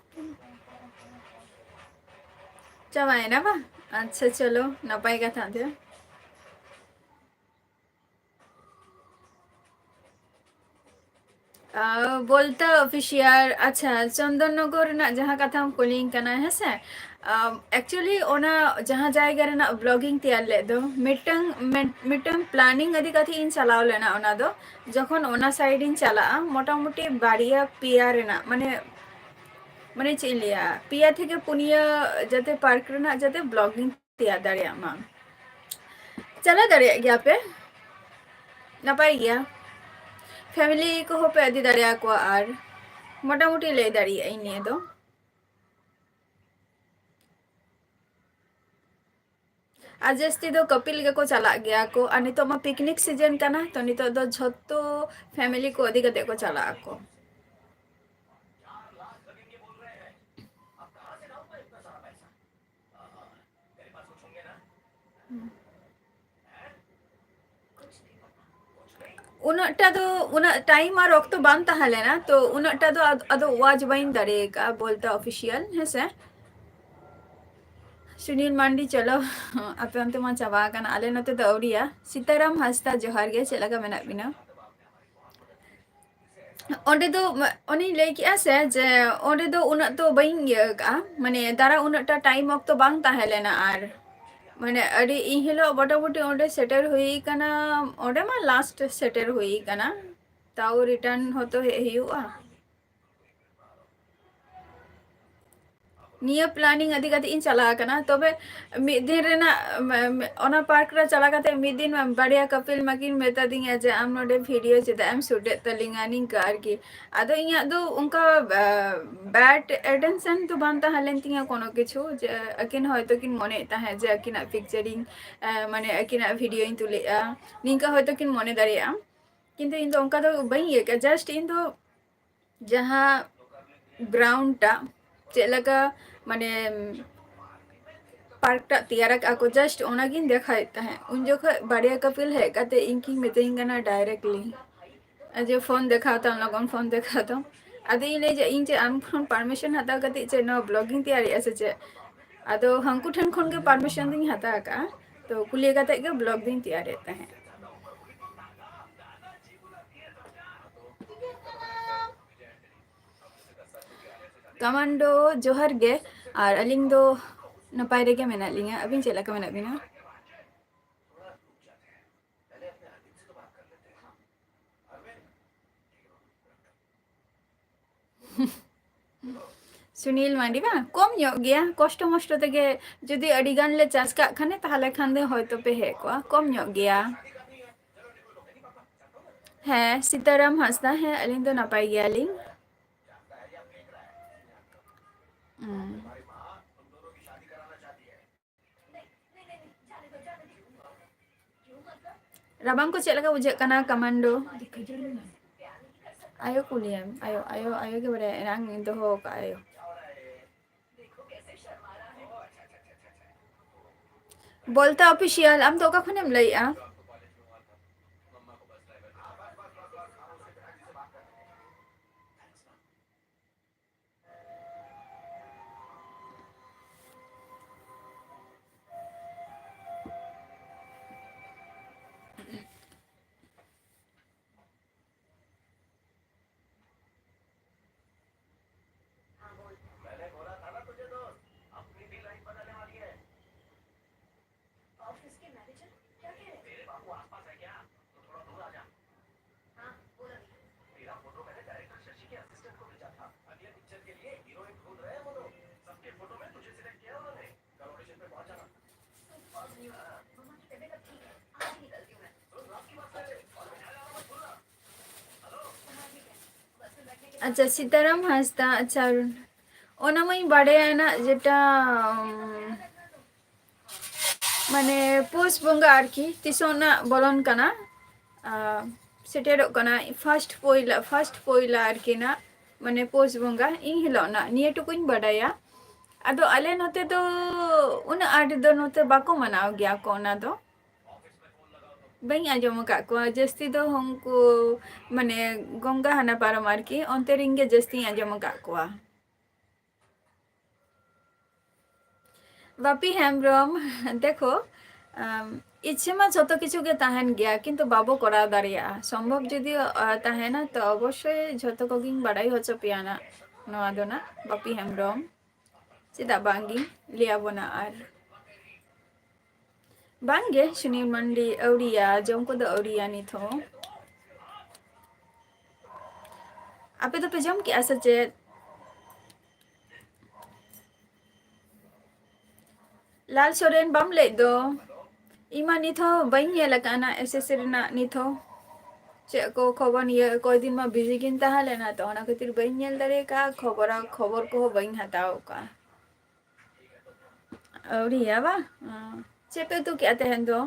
ᱪᱟᱵᱟᱭᱮᱱᱟ ᱵᱟᱝ? ᱟᱪᱪᱷᱟ, ᱪᱚᱞᱚ, ᱱᱟᱯᱟᱭ ᱠᱟᱛᱷᱟ ᱛᱮ᱾ ᱟᱸ, ᱵᱚᱞᱛᱟ ᱚᱯᱷᱤᱥᱤᱭᱟᱞ, ᱟᱪᱪᱷᱟ, ᱪᱚᱱᱫᱚᱱ ᱱᱚᱜᱚᱨ ᱨᱮᱱᱟᱜ ᱡᱟᱦᱟᱸ ᱠᱟᱛᱷᱟᱢ ᱠᱩᱞᱤᱧ ᱠᱟᱱᱟ, ᱦᱮᱸ ᱥᱮ? ᱟᱢ, actually ᱚᱱᱟ ᱡᱟᱦᱟᱸ ᱡᱟᱭᱜᱟ ᱨᱮᱱᱟᱜ vlogging ᱛᱮᱭᱟᱨ ᱞᱮᱫ ᱫᱚ, ᱢᱤᱫᱴᱟᱝ, ᱢᱤᱫ-, ᱢᱤᱫᱴᱟᱝ planning ᱤᱫᱤ ᱠᱟᱛᱮ ᱤᱧ ᱪᱟᱞᱟᱣ ᱞᱮᱱᱟ ᱚᱱᱟ ᱫᱚ᱾ ᱡᱚᱠᱷᱚᱱ ᱚᱱᱟ side ᱤᱧ ᱪᱟᱞᱟᱜᱼᱟ, ᱢᱚᱴᱟᱢᱩᱴᱤ ᱵᱟᱨᱭᱟ ᱯᱮᱭᱟ ᱨᱮᱱᱟᱜ, ᱢᱟᱱᱮ, ᱢᱟᱱᱮ ᱪᱮᱫ ᱤᱧ ᱞᱟᱹᱭᱟ, ᱯᱮᱭᱟ ᱛᱷᱮᱠᱮ ᱯᱩᱱᱭᱟᱹ ᱡᱟᱛᱮ park ᱨᱮᱱᱟᱜ ᱡᱟᱛᱮ vlogging ᱛᱮᱭᱟᱨ ᱫᱟᱲᱮᱭᱟᱜ ᱢᱟ᱾ ᱪᱟᱞᱟᱣ ᱫᱟᱲᱮᱭᱟᱜ ᱜᱮᱭᱟ ᱯᱮ, ᱱᱟᱯᱟᱭ ᱜᱮᱭᱟ᱾ Family ᱠᱚᱦᱚᱸ ᱯᱮ ᱤᱫᱤ ᱫᱟᱲᱮᱭᱟᱠᱚᱣᱟ᱾ ᱟᱨ ᱢᱚᱴᱟᱢᱩᱴᱤ ᱞᱟᱹᱭ ᱫᱟᱲᱮᱭᱟᱜ ᱟᱹᱧ ᱱᱤᱭᱟᱹ ᱫᱚ᱾ ᱟᱨ ᱡᱟᱹᱥᱛᱤ ᱫᱚ couple ᱜᱮᱠᱚ ᱪᱟᱞᱟᱜ ᱜᱮᱭᱟ ᱠᱚ᱾ ᱟᱨ ᱱᱤᱛᱚᱜ ᱢᱟ picnic season ᱠᱟᱱᱟ, ᱛᱚ ᱱᱤᱛᱚᱜ ᱫᱚ ᱡᱷᱚᱛᱚ family ᱠᱚ ᱤᱫᱤ ᱠᱟᱛᱮ ᱠᱚ ᱪᱟᱞᱟᱜ ᱟᱠᱚ᱾ ᱩᱱᱟᱹᱜᱴᱟ ᱫᱚ, ᱩᱱᱟᱹᱜ time ᱟᱨ ᱚᱠᱛᱚ ᱵᱟᱝ ᱛᱟᱦᱮᱸ ᱞᱮᱱᱟ, ᱛᱚ ᱩᱱᱟᱹᱜᱴᱟ ᱫᱚ ᱟᱫ-, ᱟᱫᱚ watch ᱵᱟᱹᱧ ᱫᱟᱲᱮ ᱟᱠᱟᱫᱼᱟ ᱵᱚᱞᱛᱮ official, ᱦᱮᱸᱥᱮ᱾ ᱥᱩᱱᱤᱞ ᱢᱟᱱᱰᱤ, ᱪᱚᱞᱚ, ᱟᱯᱮ ᱚᱱᱛᱮ ᱢᱟ ᱪᱟᱵᱟ ᱟᱠᱟᱱᱟ, ᱟᱞᱮ ᱱᱚᱛᱮ ᱫᱚ ᱟᱹᱣᱨᱤᱭᱟ᱾ ᱥᱤᱛᱟᱨᱟᱢ ᱦᱟᱸᱥᱫᱟ, ᱡᱚᱦᱟᱨ ᱜᱮ, ᱪᱮᱫ ᱞᱮᱠᱟ ᱢᱮᱱᱟᱜ ᱵᱤᱱᱟ? ᱚᱸᱰᱮ ᱫᱚ, ᱢ-, ᱚᱱᱮᱧ ᱞᱟᱹᱭ ᱠᱮᱜᱼᱟ ᱥᱮ, ᱡᱮ ᱚᱸᱰᱮ ᱫᱚ ᱩᱱᱟᱹᱜ ᱫᱚ ᱵᱟᱹᱧ ᱤᱭᱟᱹ ᱟᱠᱟᱜᱼᱟ, ᱢᱟᱱᱮ ᱫᱟᱬᱟ ᱩᱱᱟᱹᱜᱴᱟ time ᱚᱠᱛᱚ ᱵᱟᱝ ᱛᱟᱦᱮᱸ ᱞᱮᱱᱟ᱾ ᱟᱨ ᱢᱟᱱᱮ ᱟᱹᱰᱤ, ᱤᱧ ᱦᱤᱞᱳᱜ ᱢᱚᱴᱟᱢᱩᱴᱤ ᱚᱸᱰᱮ ᱥᱮᱴᱮᱨ ᱦᱩᱭ ᱠᱟᱱᱟ, ᱚᱸᱰᱮ ᱢᱟ last ᱥᱮᱴᱮᱨ ᱦᱩᱭ ᱠᱟᱱᱟ, ᱛᱟᱣ return ᱦᱚᱸᱛᱚ ᱦᱮᱡ ᱦᱩᱭᱩᱜᱼᱟ᱾ ᱱᱤᱭᱟᱹ planning ᱤᱫᱤ ᱠᱟᱛᱮ ᱤᱧ ᱪᱟᱞᱟᱣ ᱟᱠᱟᱱᱟ, ᱛᱚᱵᱮ ᱢᱤᱫ ᱫᱤᱱ ᱨᱮᱱᱟᱜ, ᱢ-, ᱢ-, ᱚᱱᱟ park ᱨᱮ ᱪᱟᱞᱟᱣ ᱠᱟᱛᱮ ᱢᱤᱫ ᱫᱤᱱ ᱵᱟᱨᱭᱟ couple ᱢᱟᱠᱤᱱ ᱢᱮᱛᱟ ᱫᱤᱧᱟ ᱡᱮ, "ᱟᱢ ᱱᱚᱰᱮ video ᱪᱮᱫᱟᱜ ᱮᱢ shoot ᱮᱫ ᱛᱟᱹᱞᱤᱧᱟ?" ᱱᱤᱝᱠᱟ ᱟᱨᱠᱤ᱾ ᱟᱫᱚ ᱤᱧᱟᱹᱜ ᱫᱚ ᱚᱱᱠᱟ, ᱟ, bad attention ᱫᱚ ᱵᱟᱝ ᱛᱟᱦᱮᱸ ᱞᱮᱱ ᱛᱤᱧᱟᱹ ᱠᱳᱱᱳ ᱠᱤᱪᱷᱩ, ᱡᱮ ᱟᱹᱠᱤᱱ ᱦᱚᱭᱛᱳ ᱠᱤᱱ ᱢᱚᱱᱮᱭᱮᱫ ᱛᱟᱦᱮᱸᱫ ᱡᱮ ᱟᱹᱠᱤᱱᱟᱜ picture ᱤᱧ, ᱟ, ᱢᱟᱱᱮ ᱟᱹᱠᱤᱱᱟᱜ video ᱤᱧ ᱛᱩᱞᱮᱫᱼᱟ, ᱱᱤᱝᱠᱟ ᱦᱚᱭᱛᱳ ᱠᱤᱱ ᱢᱚᱱᱮ ᱫᱟᱲᱮᱭᱟᱜᱼᱟ᱾ ᱠᱤᱱᱛᱩ ᱤᱧ ᱫᱚ ᱚᱱᱠᱟ ᱫᱚ ᱵᱟᱹᱧ ᱤᱭᱟᱹ ᱠᱮᱜᱼᱟ, just ᱤᱧ ᱫᱚ ᱡᱟᱦᱟᱸ ground ᱴᱟᱜ ᱪᱮᱫ ᱞᱮᱠᱟ, ᱢᱟᱱᱮ, park ᱴᱟᱜ ᱛᱮᱭᱟᱨ ᱟᱠᱟᱫ ᱠᱚ, just ᱚᱱᱟᱜᱤᱧ ᱫᱮᱠᱷᱟᱣᱮᱫ ᱛᱟᱦᱮᱸᱫ᱾ ᱩᱱ ᱡᱚᱠᱷᱚᱱ ᱵᱟᱨᱭᱟ couple ᱦᱮᱡ ᱠᱟᱛᱮ ᱤᱧ ᱠᱤᱱ ᱢᱤᱛᱟᱹᱧ ᱠᱟᱱᱟ directly, ᱡᱮ, "ᱯᱷᱳᱱ ᱫᱮᱠᱷᱟᱣ ᱛᱟᱢ, ᱞᱚᱜᱚᱱ ᱯᱷᱳᱱ ᱫᱮᱠᱷᱟᱣ ᱛᱟᱢ᱾" ᱟᱫᱚ ᱤᱧ ᱞᱟᱹᱭ ᱡᱮ, "ᱤᱧ ᱪᱮᱫ ᱟᱢ ᱠᱷᱚᱱ permission ᱦᱟᱛᱟᱣ ᱠᱟᱛᱮ ᱪᱮᱫ ᱱᱚᱣᱟ vlog ᱤᱧ ᱛᱮᱭᱟᱨᱮᱜᱼᱟ ᱥᱮ ᱪᱮᱫ?" ᱟᱫᱚ ᱦᱟᱹᱱᱠᱩ ᱴᱷᱮᱱ ᱠᱷᱚᱱ ᱜᱮ permission ᱫᱚᱧ ᱦᱟᱛᱟᱣ ᱟᱠᱟᱫᱼᱟ, ᱛᱚ ᱠᱩᱞᱤ ᱠᱟᱛᱮ ᱜᱮ vlog ᱫᱚᱧ ᱛᱮᱭᱟᱨᱮᱫ ᱛᱟᱦᱮᱸᱫ᱾ ᱠᱟᱢᱟᱱᱰᱳ, ᱡᱚᱦᱟᱨ ᱜᱮ᱾ ᱟᱨ ᱟᱹᱞᱤᱧ ᱫᱚ ᱱᱟᱯᱟᱭ ᱨᱮᱜᱮ ᱢᱮᱱᱟᱜ ᱞᱤᱧᱟ᱾ ᱟᱹᱵᱤᱱ ᱪᱮᱫ ᱞᱮᱠᱟ ᱢᱮᱱᱟᱜ ᱵᱤᱱᱟ? ᱥᱩᱱᱤᱞ ᱢᱟᱱᱰᱤ ᱵᱟᱝ, ᱠᱚᱢ ᱧᱚᱜ ᱜᱮᱭᱟ, ᱠᱚᱥᱴᱚ ᱢᱚᱥᱴᱚ ᱛᱮᱜᱮ᱾ ᱡᱩᱫᱤ ᱟᱹᱰᱤ ᱜᱟᱱ ᱞᱮ ᱪᱟᱥ ᱠᱟᱜ ᱠᱷᱟᱱᱮ, ᱛᱟᱦᱚᱞᱮ ᱠᱷᱟᱱ ᱫᱚ ᱦᱚᱭᱛᱚ ᱯᱮ ᱦᱮᱡ ᱠᱚᱜᱼᱟ, ᱠᱚᱢ ᱧᱚᱜ ᱜᱮᱭᱟ᱾ ᱦᱮᱸ, ᱥᱤᱛᱟᱨᱟᱢ ᱦᱟᱸᱥᱫᱟ, ᱦᱮᱸ, ᱟᱹᱞᱤᱧ ᱫᱚ ᱱᱟᱯᱟᱭ ᱜᱮᱭᱟᱞᱤᱧ᱾ ᱦᱩᱸ᱾ ᱨᱟᱵᱟᱝ ᱠᱚ ᱪᱮᱫ ᱞᱮᱠᱟ ᱵᱩᱡᱷᱟᱹᱜ ᱠᱟᱱᱟ, ᱠᱟᱢᱟᱱᱰᱳ? ᱟᱭᱳ ᱠᱩᱞᱤᱭᱮᱢ, ᱟᱭᱳ, ᱟᱭᱳ, ᱟᱭᱳ ᱜᱮ ᱵᱟᱲᱟᱭᱟ, ᱮᱱᱟᱝ ᱫᱚᱦᱚ ᱟᱠᱟᱫ ᱟᱭᱳ᱾ ᱵᱚᱞᱛᱟ ᱚᱯᱷᱤᱥᱤᱭᱟᱞ, ᱟᱢ ᱫᱚ ᱚᱠᱟ ᱠᱷᱚᱱᱮᱢ ᱞᱟᱹᱭᱮᱜᱼᱟ? ᱟᱪᱪᱷᱟ, ᱥᱤᱛᱟᱨᱟᱢ ᱦᱟᱸᱥᱫᱟ, ᱟᱪᱪᱷᱟ, ᱚᱱᱟ ᱢᱟᱧ ᱵᱟᱰᱟᱭᱟ ᱱᱟᱜ, ᱡᱮᱴᱟ, ᱩᱢ, ᱢᱟᱱᱮ ᱯᱳᱥ ᱵᱚᱸᱜᱟ ᱟᱨᱠᱤ, ᱛᱤᱥᱚᱜ ᱱᱟᱜ ᱵᱚᱞᱚᱱ ᱠᱟᱱᱟ, ᱟᱨ ᱥᱮᱴᱮᱨᱚᱜ ᱠᱟᱱᱟ first ᱯᱚᱭᱞᱟ, first ᱯᱚᱭᱞᱟ ᱟᱨᱠᱤ ᱱᱟᱜ, ᱢᱟᱱᱮ ᱯᱳᱥ ᱵᱚᱸᱜᱟ ᱤᱱ ᱦᱤᱞᱳᱜ ᱱᱟᱜ, ᱱᱤᱭᱟᱹ ᱴᱩᱠᱩᱧ ᱵᱟᱰᱟᱭᱟ᱾ ᱟᱫᱚ ᱟᱞᱮ ᱱᱚᱛᱮ ᱫᱚ ᱩᱱᱟᱹᱜ ᱟᱸᱴ ᱫᱚ ᱱᱚᱛᱮ ᱵᱟᱠᱚ ᱢᱟᱱᱟᱣ ᱜᱮᱭᱟ ᱠᱚ ᱚᱱᱟ ᱫᱚ᱾ ᱵᱟᱹᱧ ᱟᱸᱡᱚᱢ ᱟᱠᱟᱫ ᱠᱚᱣᱟ ᱡᱟᱹᱥᱛᱤ ᱫᱚ, ᱩᱱᱠᱩ ᱢᱟᱱᱮ ᱜᱚᱝᱜᱟ ᱦᱟᱱᱟ ᱯᱟᱨᱚᱢ ᱟᱨᱠᱤ, ᱚᱱᱛᱮ ᱨᱮᱱ ᱜᱮ ᱡᱟᱹᱥᱛᱤᱧ ᱟᱸᱡᱚᱢ ᱟᱠᱟᱫ ᱠᱚᱣᱟ᱾ ᱵᱟᱯᱤ ᱦᱮᱢᱵᱨᱚᱢ, ᱫᱮᱠᱷᱚ, ᱟᱢ, ᱤᱪᱪᱷᱟᱹ ᱢᱟ ᱡᱷᱚᱛᱚ ᱠᱤᱪᱷᱩ ᱜᱮ ᱛᱟᱦᱮᱱ ᱜᱮᱭᱟ, ᱠᱤᱱᱛᱩ ᱵᱟᱵᱚ ᱠᱚᱨᱟᱣ ᱫᱟᱲᱮᱭᱟᱜᱼᱟ᱾ ᱥᱚᱢᱵᱷᱚᱵ ᱡᱩᱫᱤ, ᱟ, ᱛᱟᱦᱮᱱᱟ, ᱛᱚ ᱚᱵᱚᱥᱥᱳᱭ ᱡᱷᱚᱛᱚ ᱠᱚᱜᱮᱧ ᱵᱟᱰᱟᱭ ᱦᱚᱪᱚ ᱯᱮᱭᱟ ᱱᱟᱜ᱾ ᱱᱚᱣᱟ ᱫᱚ ᱱᱟᱜ ᱵᱟᱯᱤ ᱦᱮᱢᱵᱨᱚᱢ, ᱪᱮᱫᱟᱜ ᱵᱟᱝᱜᱤᱧ ᱞᱟᱹᱭ ᱟᱵᱚᱱᱟ᱾ ᱟᱨ ᱵᱟᱝᱜᱮ, ᱥᱩᱱᱤᱞ ᱢᱟᱱᱰᱤ ᱟᱹᱣᱨᱤᱭᱟ, ᱡᱚᱢ ᱠᱚᱫᱚ ᱟᱹᱣᱨᱤᱭᱟ ᱱᱤᱛ ᱦᱚᱸ᱾ ᱟᱯᱮ ᱫᱚᱯᱮ ᱡᱚᱢ ᱠᱮᱜᱼᱟ ᱥᱮ ᱪᱮᱫ? ᱞᱟᱞ ᱥᱚᱨᱮᱱ ᱵᱟᱢ ᱞᱟᱹᱭᱮᱫ ᱫᱚ? ᱤᱧ ᱢᱟ ᱱᱤᱛ ᱦᱚᱸ ᱵᱟᱹᱧ ᱧᱮᱞ ᱟᱠᱟᱫᱼᱟ ᱱᱟ ᱮᱥ ᱮᱥ ᱥᱤ ᱨᱮᱱᱟᱜ ᱱᱤᱛ ᱦᱚᱸ᱾ ᱪᱮᱫ ᱠᱚ ᱠᱷᱚᱵᱚᱨ, ᱱᱤᱭᱟᱹ ᱠᱚᱭ ᱫᱤᱱ ᱢᱟ ᱵᱤᱡᱤ ᱜᱤᱧ ᱛᱟᱦᱮᱸ ᱞᱮᱱᱟ, ᱛᱚ ᱚᱱᱟ ᱠᱷᱟᱹᱛᱤᱨ ᱵᱟᱹᱧ ᱧᱮᱞ ᱫᱟᱲᱮ ᱟᱠᱟᱫᱼᱟ, ᱠᱷᱚᱵᱚᱨ, ᱠᱷᱚᱵᱚᱨ ᱠᱚᱦᱚᱸ ᱵᱟᱹᱧ ᱦᱟᱛᱟᱣ ᱟᱠᱟᱫᱼᱟ᱾ ᱟᱹᱣᱨᱤᱭᱟ ᱵᱟ? ᱚ᱾ ᱪᱮᱫ ᱯᱮ ᱩᱛᱩ ᱠᱮᱜᱼᱟ ᱛᱮᱦᱮᱧ ᱫᱚ?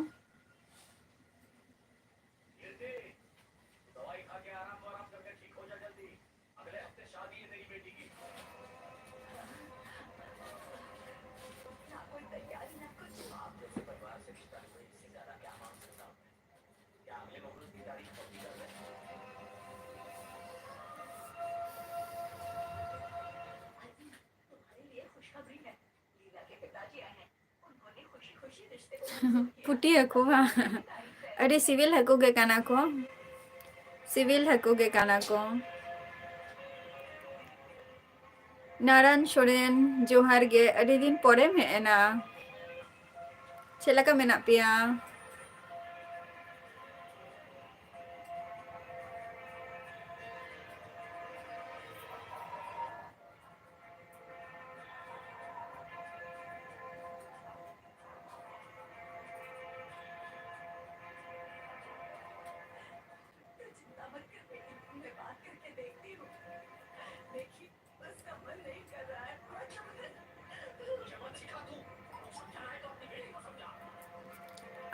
ᱯᱩᱴᱤ ᱦᱟᱹᱠᱩ ᱵᱟᱝ? ᱟᱹᱰᱤ ᱥᱤᱵᱤᱞ ᱦᱟᱹᱠᱩ ᱜᱮ ᱠᱟᱱᱟ ᱠᱚ, ᱥᱤᱵᱤᱞ ᱦᱟᱹᱠᱩ ᱜᱮ ᱠᱟᱱᱟ ᱠᱚ᱾ ᱱᱟᱨᱟᱭᱚᱱ ᱥᱚᱨᱮᱱ, ᱡᱚᱦᱟᱨ ᱜᱮ, ᱟᱹᱰᱤ ᱫᱤᱱ ᱯᱚᱨᱮᱢ ᱦᱮᱡ ᱮᱱᱟ᱾ ᱪᱮᱫ ᱞᱮᱠᱟ ᱢᱮᱱᱟᱜ ᱯᱮᱭᱟ?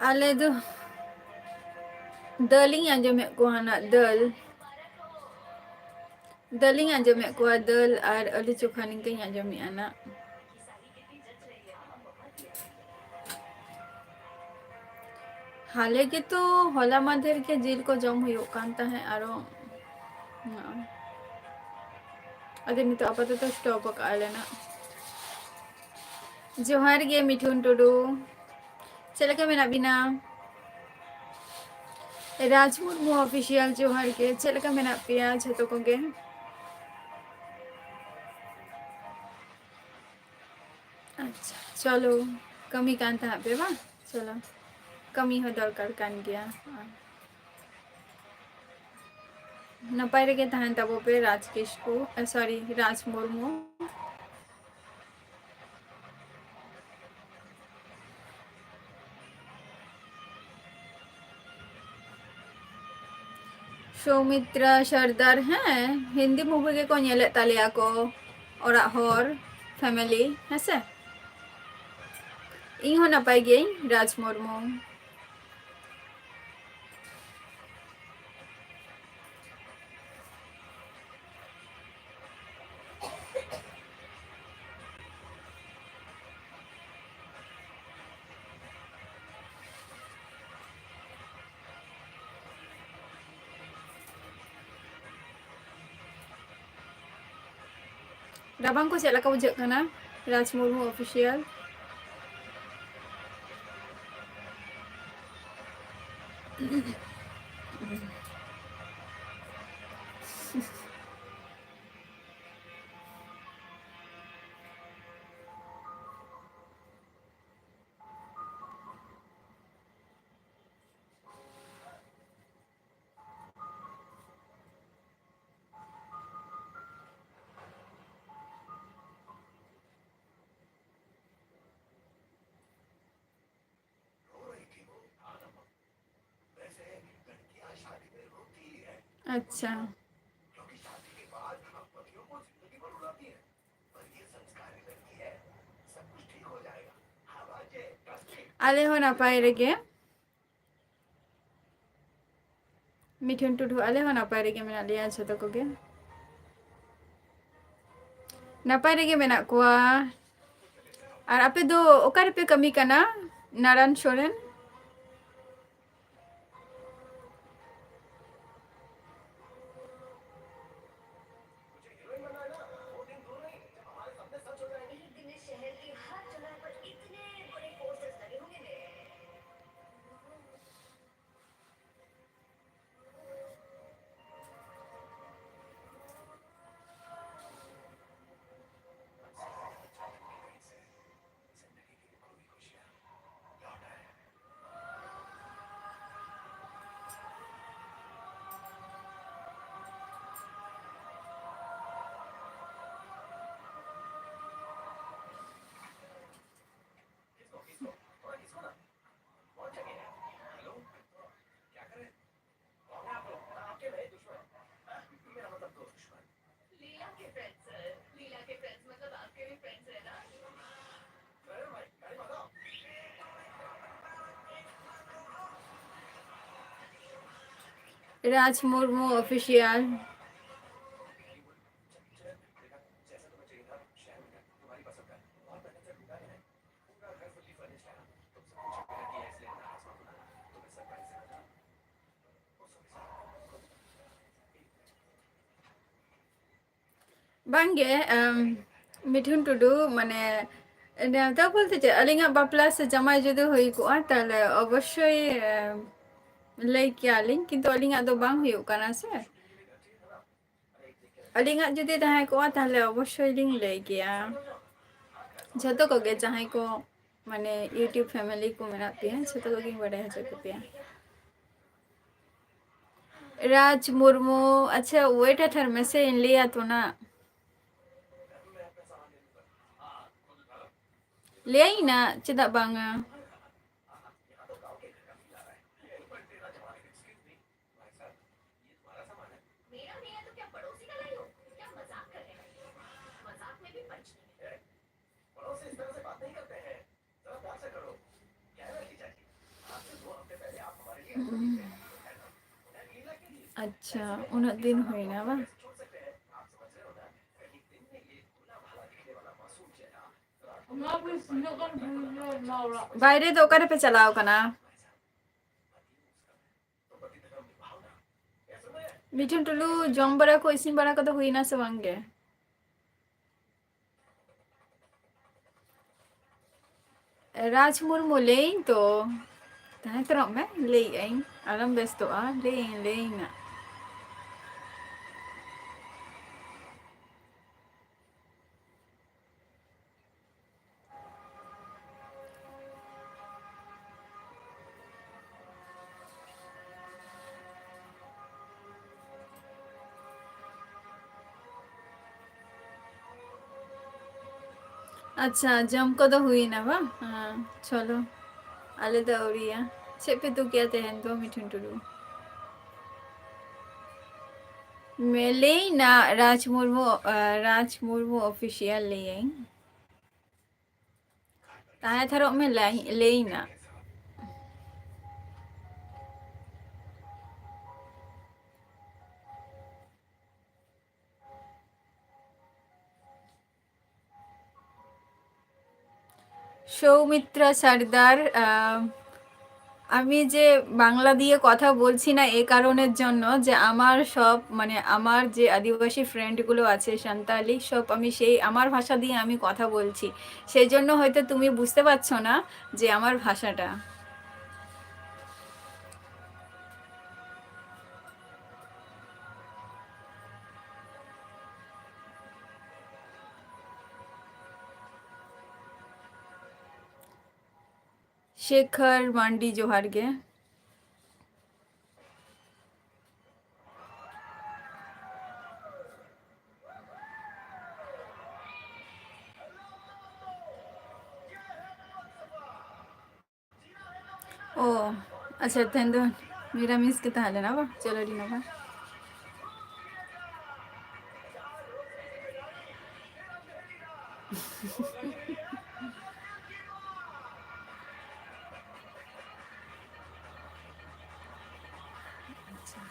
ᱟᱞᱮ ᱫᱚ ᱫᱟᱹᱞᱤᱧ ᱟᱸᱡᱚᱢᱮᱫ ᱠᱚᱣᱟ ᱱᱟᱜ, ᱫᱟᱹᱞ᱾ ᱫᱟᱹᱞᱤᱧ ᱟᱸᱡᱚᱢᱮᱫ ᱠᱚᱣᱟ, ᱫᱟᱹᱞ ᱟᱨ ᱟᱹᱞᱩ ᱪᱚᱠᱷᱟ ᱱᱤᱝᱠᱟᱹᱧ ᱟᱸᱡᱚᱢᱮᱫᱼᱟ ᱱᱟᱜ᱾ ᱦᱟᱞᱮ ᱜᱮᱛᱚ, ᱦᱚᱞᱟ ᱢᱟᱫᱷᱮᱨ ᱜᱮ ᱡᱤᱞ ᱠᱚ ᱡᱚᱢ ᱦᱩᱭᱩᱜ ᱠᱟᱱ ᱛᱟᱦᱮᱸᱫ, ᱟᱨᱚ ᱱᱚᱜᱼᱚᱭ᱾ ᱟᱫᱚ ᱱᱤᱛᱚᱜ ᱟᱯᱟᱛᱚᱛᱚ stop ᱟᱠᱟᱫ ᱞᱮ ᱱᱟᱜ᱾ ᱡᱚᱦᱟᱨ ᱜᱮ ᱢᱤᱴᱷᱩᱱ ᱴᱩᱰᱩ, ᱪᱮᱫ ᱞᱮᱠᱟ ᱢᱮᱱᱟᱜ ᱵᱤᱱᱟ? ᱨᱟᱡᱽ ᱢᱩᱨᱢᱩ official ᱡᱚᱦᱟᱨ ᱜᱮ, ᱪᱮᱫ ᱞᱮᱠᱟ ᱢᱮᱱᱟᱜ ᱯᱮᱭᱟ ᱡᱷᱚᱛᱚ ᱠᱚᱜᱮ? ᱟᱪᱪᱷᱟ, ᱪᱚᱞᱚ, ᱠᱟᱹᱢᱤ ᱠᱟᱱ ᱛᱟᱦᱮᱸᱫ ᱯᱮ ᱵᱟᱝ? ᱪᱚᱞᱚ, ᱠᱟᱹᱢᱤ ᱦᱚᱸ ᱫᱚᱨᱠᱟᱨ ᱠᱟᱱ ᱜᱮᱭᱟ᱾ ᱱᱟᱯᱟᱭ ᱨᱮᱜᱮ ᱛᱟᱦᱮᱱ ᱛᱟᱵᱚ ᱯᱮ ᱨᱟᱡᱽ ᱠᱤᱥᱠᱩ, ᱮ, sorry, ᱨᱟᱡᱽ ᱢᱩᱨᱢᱩ᱾ ᱥᱳᱢᱤᱛᱨᱟ ᱥᱚᱨᱫᱟᱨ, ᱦᱮᱸ, ᱦᱤᱱᱫᱤ movie ᱜᱮᱠᱚ ᱧᱮᱞᱮᱫ ᱛᱟᱞᱮᱭᱟ ᱠᱚ ᱚᱲᱟᱜ ᱦᱚᱲ, family, ᱦᱮᱸᱥᱮ᱾ ᱤᱧ ᱦᱚᱸ ᱱᱟᱯᱟᱭ ᱜᱤᱭᱟᱹᱧ, ᱨᱟᱡᱽ ᱢᱩᱨᱢᱩ᱾ ᱨᱟᱵᱟᱝ ᱠᱚ ᱪᱮᱫ ᱞᱮᱠᱟ ᱵᱩᱡᱷᱟᱹᱜ ᱠᱟᱱᱟ? ᱨᱟᱡᱽ ᱢᱩᱨᱢᱩ official᱾ ᱟᱪᱪᱷᱟ᱾ ᱟᱞᱮ ᱦᱚᱸ ᱱᱟᱯᱟᱭ ᱨᱮᱜᱮ᱾ ᱢᱤᱴᱷᱩᱱ ᱴᱩᱰᱩ, ᱟᱞᱮ ᱦᱚᱸ ᱱᱟᱯᱟᱭ ᱨᱮᱜᱮ ᱢᱮᱱᱟᱜ ᱞᱮᱭᱟ ᱡᱷᱚᱛᱚ ᱠᱚᱜᱮ᱾ ᱱᱟᱯᱟᱭ ᱨᱮᱜᱮ ᱢᱮᱱᱟᱜ ᱠᱚᱣᱟ᱾ ᱟᱨ ᱟᱯᱮ ᱫᱚ ᱚᱠᱟ ᱨᱮᱯᱮ ᱠᱟᱹᱢᱤ ᱠᱟᱱᱟ, ᱱᱟᱨᱟᱱ ᱥᱚᱨᱮᱱ? राज मुर्मू ऑफिशियल। ᱵᱟᱝᱜᱮ, ᱮᱢ, ᱢᱤᱴᱷᱩᱱ ᱴᱩᱰᱩ, ᱢᱟᱱᱮ, ᱱᱮᱣᱛᱟ ᱵᱚᱞᱛᱮ ᱪᱮᱫ, ᱟᱹᱞᱤᱧᱟᱜ ᱵᱟᱯᱞᱟ ᱥᱮ ᱡᱟᱶᱟᱭ ᱡᱩᱫᱤ ᱦᱩᱭ ᱠᱚᱜᱼᱟ, ᱛᱟᱦᱞᱮ ᱚᱵᱚᱥᱥᱳᱭ, ᱮᱢ, ᱞᱟᱹᱭ ᱠᱮᱭᱟᱞᱤᱧ, ᱠᱤᱱᱛᱩ ᱟᱹᱞᱤᱧᱟᱜ ᱫᱚ ᱵᱟᱝ ᱦᱩᱭᱩᱜ ᱠᱟᱱᱟ ᱥᱮ᱾ ᱟᱹᱞᱤᱧᱟᱜ ᱡᱩᱫᱤ ᱛᱟᱦᱮᱸ ᱠᱚᱜᱼᱟ, ᱛᱟᱦᱞᱮ ᱚᱵᱚᱥᱥᱳᱭ ᱞᱤᱧ ᱞᱟᱹᱭ ᱠᱮᱭᱟ᱾ ᱡᱷᱚᱛᱚ ᱠᱚᱜᱮ, ᱡᱟᱦᱟᱸᱭ ᱠᱚ, ᱢᱟᱱᱮ, YouTube family ᱠᱚ ᱢᱮᱱᱟᱜ ᱯᱮᱭᱟ, ᱡᱷᱚᱛᱚ ᱠᱚᱜᱮᱧ ᱵᱟᱰᱟᱭ ᱦᱚᱪᱚ ᱠᱮᱯᱮᱭᱟ᱾ ᱨᱟᱡᱽ ᱢᱩᱨᱢᱩ, ᱟᱪᱪᱷᱟ, wait ᱦᱟᱛᱟᱲ ᱢᱮᱥᱮ, ᱤᱧ ᱞᱟᱹᱭᱟ ᱛᱚ ᱱᱟ᱾ ᱞᱟᱹᱭᱟᱹᱧ ᱱᱟ, ᱪᱮᱫᱟᱜ ᱵᱟᱝᱟ? ᱟᱪᱪᱷᱟ, ᱩᱱᱟᱹᱜ ᱫᱤᱱ ᱦᱩᱭᱱᱟ ᱵᱟᱝ? ᱵᱟᱭᱨᱮ ᱫᱚ ᱚᱠᱟ ᱨᱮᱯᱮ ᱪᱟᱞᱟᱣ ᱠᱟᱱᱟ? ᱢᱤᱴᱷᱩᱱ ᱴᱩᱰᱩ, ᱡᱚᱢ ᱵᱟᱲᱟ ᱠᱚ, ᱤᱥᱤᱱ ᱵᱟᱲᱟ ᱠᱚᱫᱚ ᱦᱩᱭᱱᱟ ᱥᱮ ᱵᱟᱝ ᱜᱮ? ᱨᱟᱡᱽ ᱢᱩᱨᱢᱩ, ᱞᱟᱹᱭᱟᱹᱧ ᱛᱚ, ᱛᱟᱦᱮᱸ ᱦᱟᱛᱟᱲᱚᱜ ᱢᱮ, ᱞᱟᱹᱭᱮᱜ ᱟᱹᱧ, ᱟᱞᱚᱢ ᱵᱮᱥᱛᱚᱜᱼᱟ, ᱞᱟᱹᱭᱟᱹᱧ, ᱞᱟᱹᱭᱟᱹᱧ ᱱᱟᱜ᱾ ᱟᱪᱪᱷᱟ, ᱡᱚᱢ ᱠᱚᱫᱚ ᱦᱩᱭᱱᱟ ᱵᱟᱝ? ᱦᱮᱸ, ᱪᱚᱞᱚ, ᱟᱞᱮ ᱫᱚ ᱟᱹᱣᱨᱤᱭᱟ᱾ ᱪᱮᱫ ᱯᱮ ᱩᱛᱩ ᱠᱮᱜᱼᱟ ᱛᱮᱦᱮᱧ ᱫᱚ, ᱢᱤᱴᱷᱩᱱ ᱴᱩᱰᱩ? ᱢᱮ-, ᱞᱟᱹᱭ ᱱᱟ ᱨᱟᱡᱽ ᱢᱩᱨᱢᱩ, ᱟ, ᱨᱟᱡᱽ ᱢᱩᱨᱢᱩ ᱚᱯᱷᱤᱥᱤᱭᱟᱞ ᱞᱟᱹᱭᱟᱹᱧ᱾ ᱛᱟᱦᱮᱸ ᱛᱷᱟᱨᱚᱜ ᱢᱮ, ᱞᱟᱹᱭ, ᱞᱟᱹᱭ ᱱᱟ᱾ সৌমিত্রা সর্দার, আহ, আমি যে বাংলা দিয়ে কথা বলছি না এ কারণের জন্য যে আমার সব, মানে, আমার যে আদিবাসী ফ্রেন্ডগুলো আছে সান্তালি, সব আমি সেই আমার ভাষা দিয়ে আমি কথা বলছি, সেই জন্য হয়তো তুমি বুঝতে পারছো না যে আমার ভাষাটা। শেখর মান্ডি, ᱡᱚᱦᱟᱨ ᱜᱮ᱾ ᱚ, ᱟᱪᱪᱷᱟ, ᱛᱮᱦᱮᱧ ᱫᱚ ᱱᱤᱨᱟᱢᱤᱥ ᱜᱮ ᱛᱟᱦᱮᱸ ᱞᱮᱱᱟ ᱵᱟᱝ? ᱪᱚᱞᱚ, ᱟᱹᱰᱤ ᱱᱟᱯᱟᱭ᱾ ᱟᱪᱪᱷᱟ᱾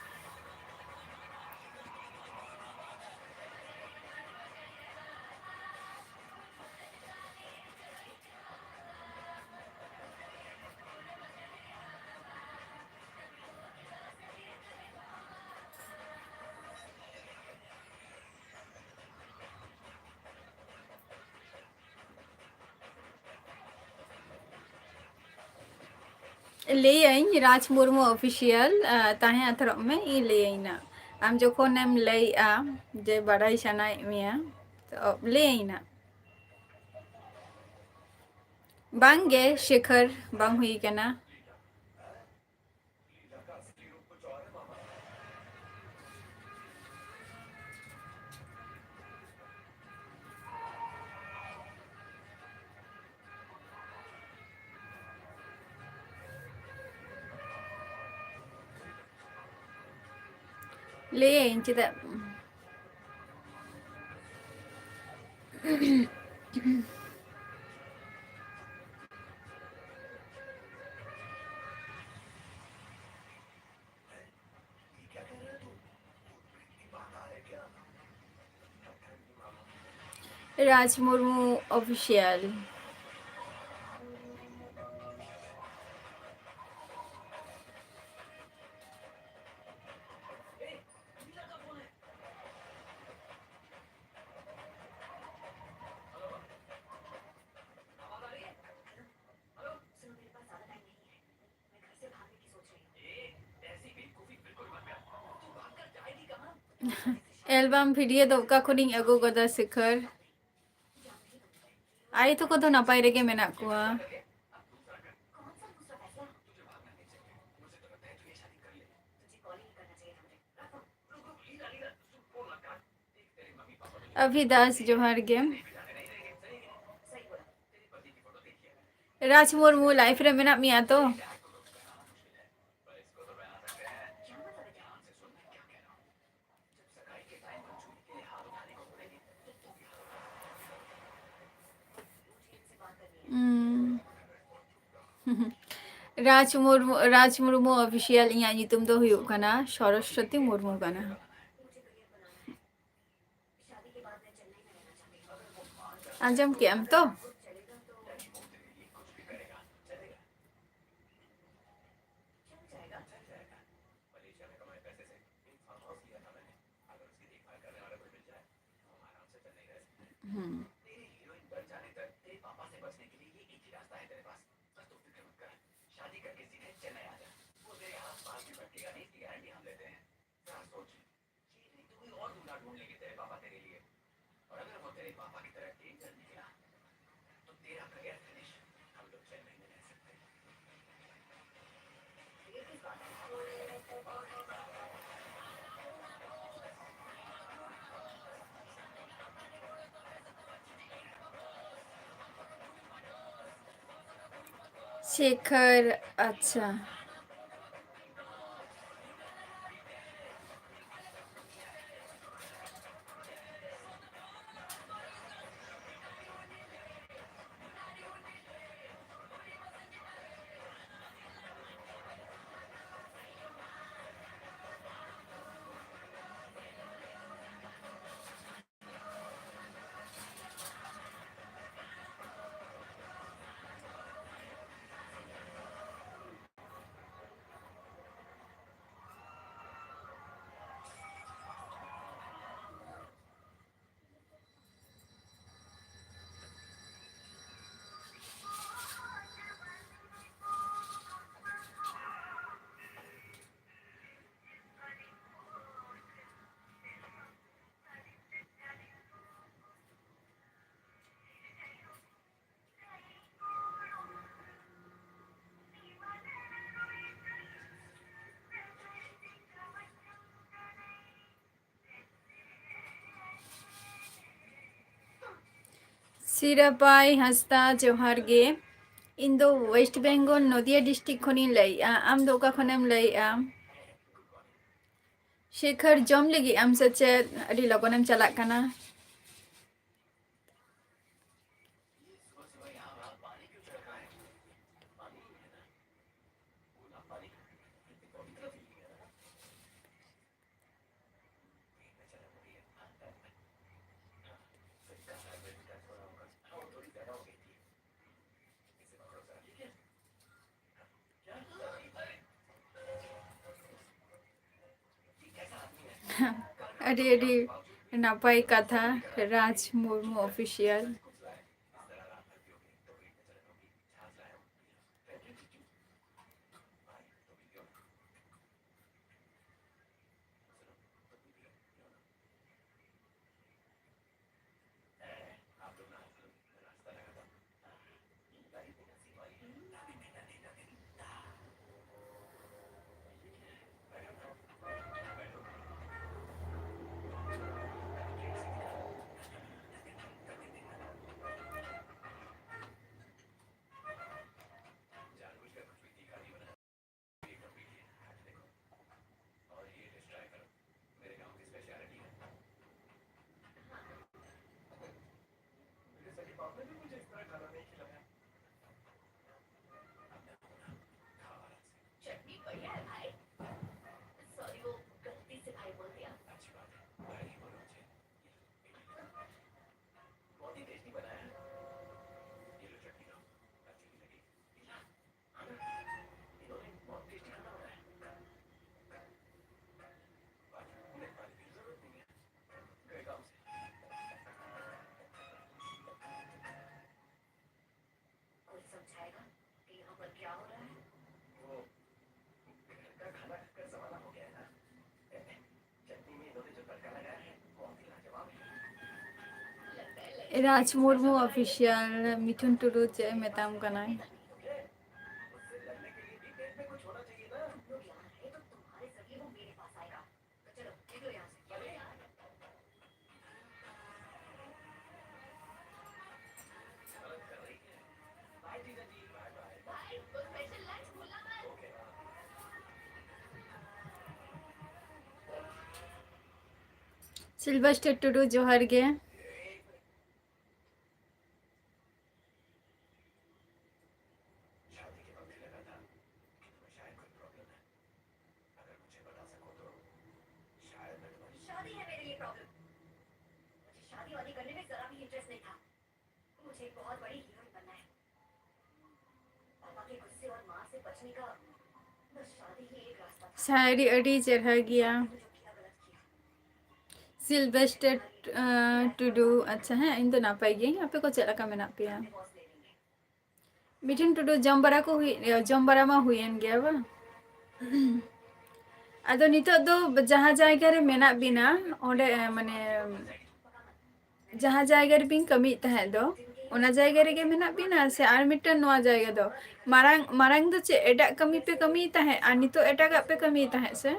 ᱞᱟᱹᱭᱟᱹᱧ ᱨᱟᱡᱽ ᱢᱩᱨᱢᱩ ᱚᱯᱷᱤᱥᱤᱭᱟᱞ, ᱟ, ᱛᱟᱦᱮᱸ ᱦᱟᱛᱟᱲᱚᱜ ᱢᱮ, ᱤᱧ ᱞᱟᱹᱭᱟᱹᱧ ᱱᱟᱜ᱾ ᱟᱢ ᱡᱚᱠᱷᱚᱱᱮᱢ ᱞᱟᱹᱭᱮᱜᱼᱟ ᱡᱮ ᱵᱟᱰᱟᱭ ᱥᱟᱱᱟᱭᱮᱫ ᱢᱮᱭᱟ, ᱛᱚ ᱞᱟᱹᱭᱟᱹᱧ ᱱᱟᱜ᱾ ᱵᱟᱝᱜᱮ ᱥᱮᱠᱷᱚᱨ, ᱵᱟᱝ ᱦᱩᱭ ᱠᱟᱱᱟ᱾ ᱞᱟᱹᱭᱟᱹᱧ ᱪᱮᱫᱟᱜ᱾ ᱨᱟᱡᱽ ᱢᱩᱨᱢᱩ ᱚᱯᱷᱤᱥᱤᱭᱟᱞ᱾ ᱮᱞᱵᱟᱢ ᱵᱷᱤᱰᱤᱭᱳ ᱫᱚ ᱚᱠᱟ ᱠᱷᱚᱱᱤᱧ ᱟᱹᱜᱩ ᱜᱚᱫᱟ, ᱥᱤᱠᱷᱟᱨ? ᱟᱭᱳ ᱛᱟᱠᱚ ᱫᱚ ᱱᱟᱯᱟᱭ ᱨᱮᱜᱮ ᱢᱮᱱᱟᱜ ᱠᱚᱣᱟ᱾ ᱚᱵᱷᱤ ᱫᱟᱥ, ᱡᱚᱦᱟᱨ ᱜᱮ᱾ ᱨᱟᱡᱽ ᱢᱩᱨᱢᱩ, ᱞᱟᱭᱤᱯᱷ ᱨᱮ ᱢᱮᱱᱟᱜ ᱢᱮᱭᱟ ᱛᱚ? ᱩᱸ᱾ ᱨᱟᱡᱽ ᱢᱩᱨᱢᱩ, ᱨᱟᱡᱽ ᱢᱩᱨᱢᱩ ᱚᱯᱷᱤᱥᱤᱭᱟᱞ, ᱤᱧᱟᱹᱜ ᱧᱩᱛᱩᱢ ᱫᱚ ᱦᱩᱭᱩᱜ ᱠᱟᱱᱟ ᱥᱚᱨᱚᱥᱣᱚᱛᱤ ᱢᱩᱨᱢᱩ ᱠᱟᱱᱟ᱾ ᱟᱸᱡᱚᱢ ᱠᱮᱜ ᱟᱢ ᱛᱚ? ᱦᱩᱸ᱾ ᱥᱮᱠᱷᱚᱨ, ᱟᱪᱪᱷᱟ᱾ ᱥᱤᱨᱟᱯᱟᱭ ᱦᱟᱸᱥᱫᱟ, ᱡᱚᱦᱟᱨ ᱜᱮ᱾ ᱤᱧ ᱫᱚ ᱳᱭᱮᱥᱴ ᱵᱮᱝᱜᱚᱞ, ᱱᱚᱫᱤᱭᱟ ᱰᱤᱥᱴᱨᱤᱠᱴ ᱠᱷᱚᱱᱤᱧ ᱞᱟᱹᱭᱮᱜᱼᱟ᱾ ᱟᱢ ᱫᱚ ᱚᱠᱟ ᱠᱷᱚᱱᱮᱢ ᱞᱟᱹᱭᱮᱜᱼᱟ? ᱥᱮᱠᱷᱚᱨ, ᱡᱚᱢ ᱞᱟᱹᱜᱤᱫ ᱟᱢ ᱥᱮ ᱪᱮᱫ? ᱟᱹᱰᱤ ᱞᱚᱜᱚᱱᱮᱢ ᱪᱟᱞᱟᱜ ᱠᱟᱱᱟ᱾ ᱟᱹᱰᱤ ᱟᱹᱰᱤ ᱱᱟᱯᱟᱭ ᱠᱟᱛᱷᱟ, ᱨᱟᱡᱽ ᱢᱩᱨᱢᱩ ᱚᱯᱷᱤᱥᱤᱭᱟᱞ᱾ ᱨᱟᱡᱽ ᱢᱩᱨᱢᱩ ᱚᱯᱷᱤᱥᱤᱭᱟᱞ, ᱢᱤᱴᱷᱩᱱ ᱴᱩᱰᱩ ᱪᱮᱫ ᱮ ᱢᱮᱛᱟᱢ ᱠᱟᱱᱟᱭ? ᱥᱤᱞᱵᱷᱟᱥᱴᱟᱨ ᱴᱩᱰᱩ, ᱡᱚᱦᱟᱨ ᱜᱮ᱾ शादी है मेरे लिए प्रॉब्लम। मुझे शादी वादी करने में जरा भी इंटरेस्ट नहीं था। मुझे एक बहुत बड़ी हीरोइन बनना है। पापा के गुस्से और माँ से बचने का बस शादी ही एक रास्ता था। ᱥᱟᱭᱨᱤ ᱟᱹᱰᱤ ᱪᱮᱦᱨᱟ ᱜᱮᱭᱟ᱾ ᱥᱤᱞᱵᱷᱮᱥᱴᱟᱨ, ᱟᱸ, ᱴᱩᱰᱩ, ᱟᱪᱪᱷᱟ, ᱦᱮᱸ, ᱤᱧ ᱫᱚ ᱱᱟᱯᱟᱭ ᱜᱤᱭᱟᱹᱧ᱾ ᱟᱯᱮ ᱠᱚ ᱪᱮᱫ ᱞᱮᱠᱟ ᱢᱮᱱᱟᱜ ᱯᱮᱭᱟ? ᱢᱤᱴᱷᱩᱱ ᱴᱩᱰᱩ, ᱡᱚᱢ ᱵᱟᱲᱟ ᱠᱚ ᱦᱩᱭ, ᱡᱚᱢ ᱵᱟᱲᱟ ᱢᱟ ᱦᱩᱭᱮᱱ ᱜᱮᱭᱟ ᱵᱟᱝ? ᱟᱫᱚ ᱱᱤᱛᱚᱜ ᱫᱚ ᱡᱟᱦᱟᱸ ᱡᱟᱭᱜᱟ ᱨᱮ ᱢᱮᱱᱟᱜ ᱵᱤᱱᱟ, ᱚᱸᱰᱮ, ᱢᱟᱱᱮ, ᱡᱟᱦᱟᱸ ᱡᱟᱭᱜᱟ ᱨᱮᱵᱤᱱ ᱠᱟᱹᱢᱤᱭᱮᱫ ᱛᱟᱦᱮᱸᱫ ᱫᱚ, ᱚᱱᱟ ᱡᱟᱭᱜᱟ ᱨᱮᱜᱮ ᱢᱮᱱᱟᱜ ᱵᱤᱱᱟ ᱥᱮ ᱟᱨ ᱢᱤᱫᱴᱮᱱ ᱱᱚᱣᱟ ᱡᱟᱭᱜᱟ ᱫᱚ? ᱢᱟᱨᱟᱝ, ᱢᱟᱨᱟᱝ ᱫᱚ ᱪᱮᱫ ᱮᱴᱟᱜ ᱠᱟᱹᱢᱤ ᱯᱮ ᱠᱟᱹᱢᱤᱭᱮᱫ ᱛᱟᱦᱮᱸᱫ ᱟᱨ ᱱᱤᱛᱚᱜ ᱮᱴᱟᱜᱟᱜ ᱯᱮ ᱠᱟᱹᱢᱤᱭᱮᱫ ᱛᱟᱦᱮᱸᱫ ᱥᱮ?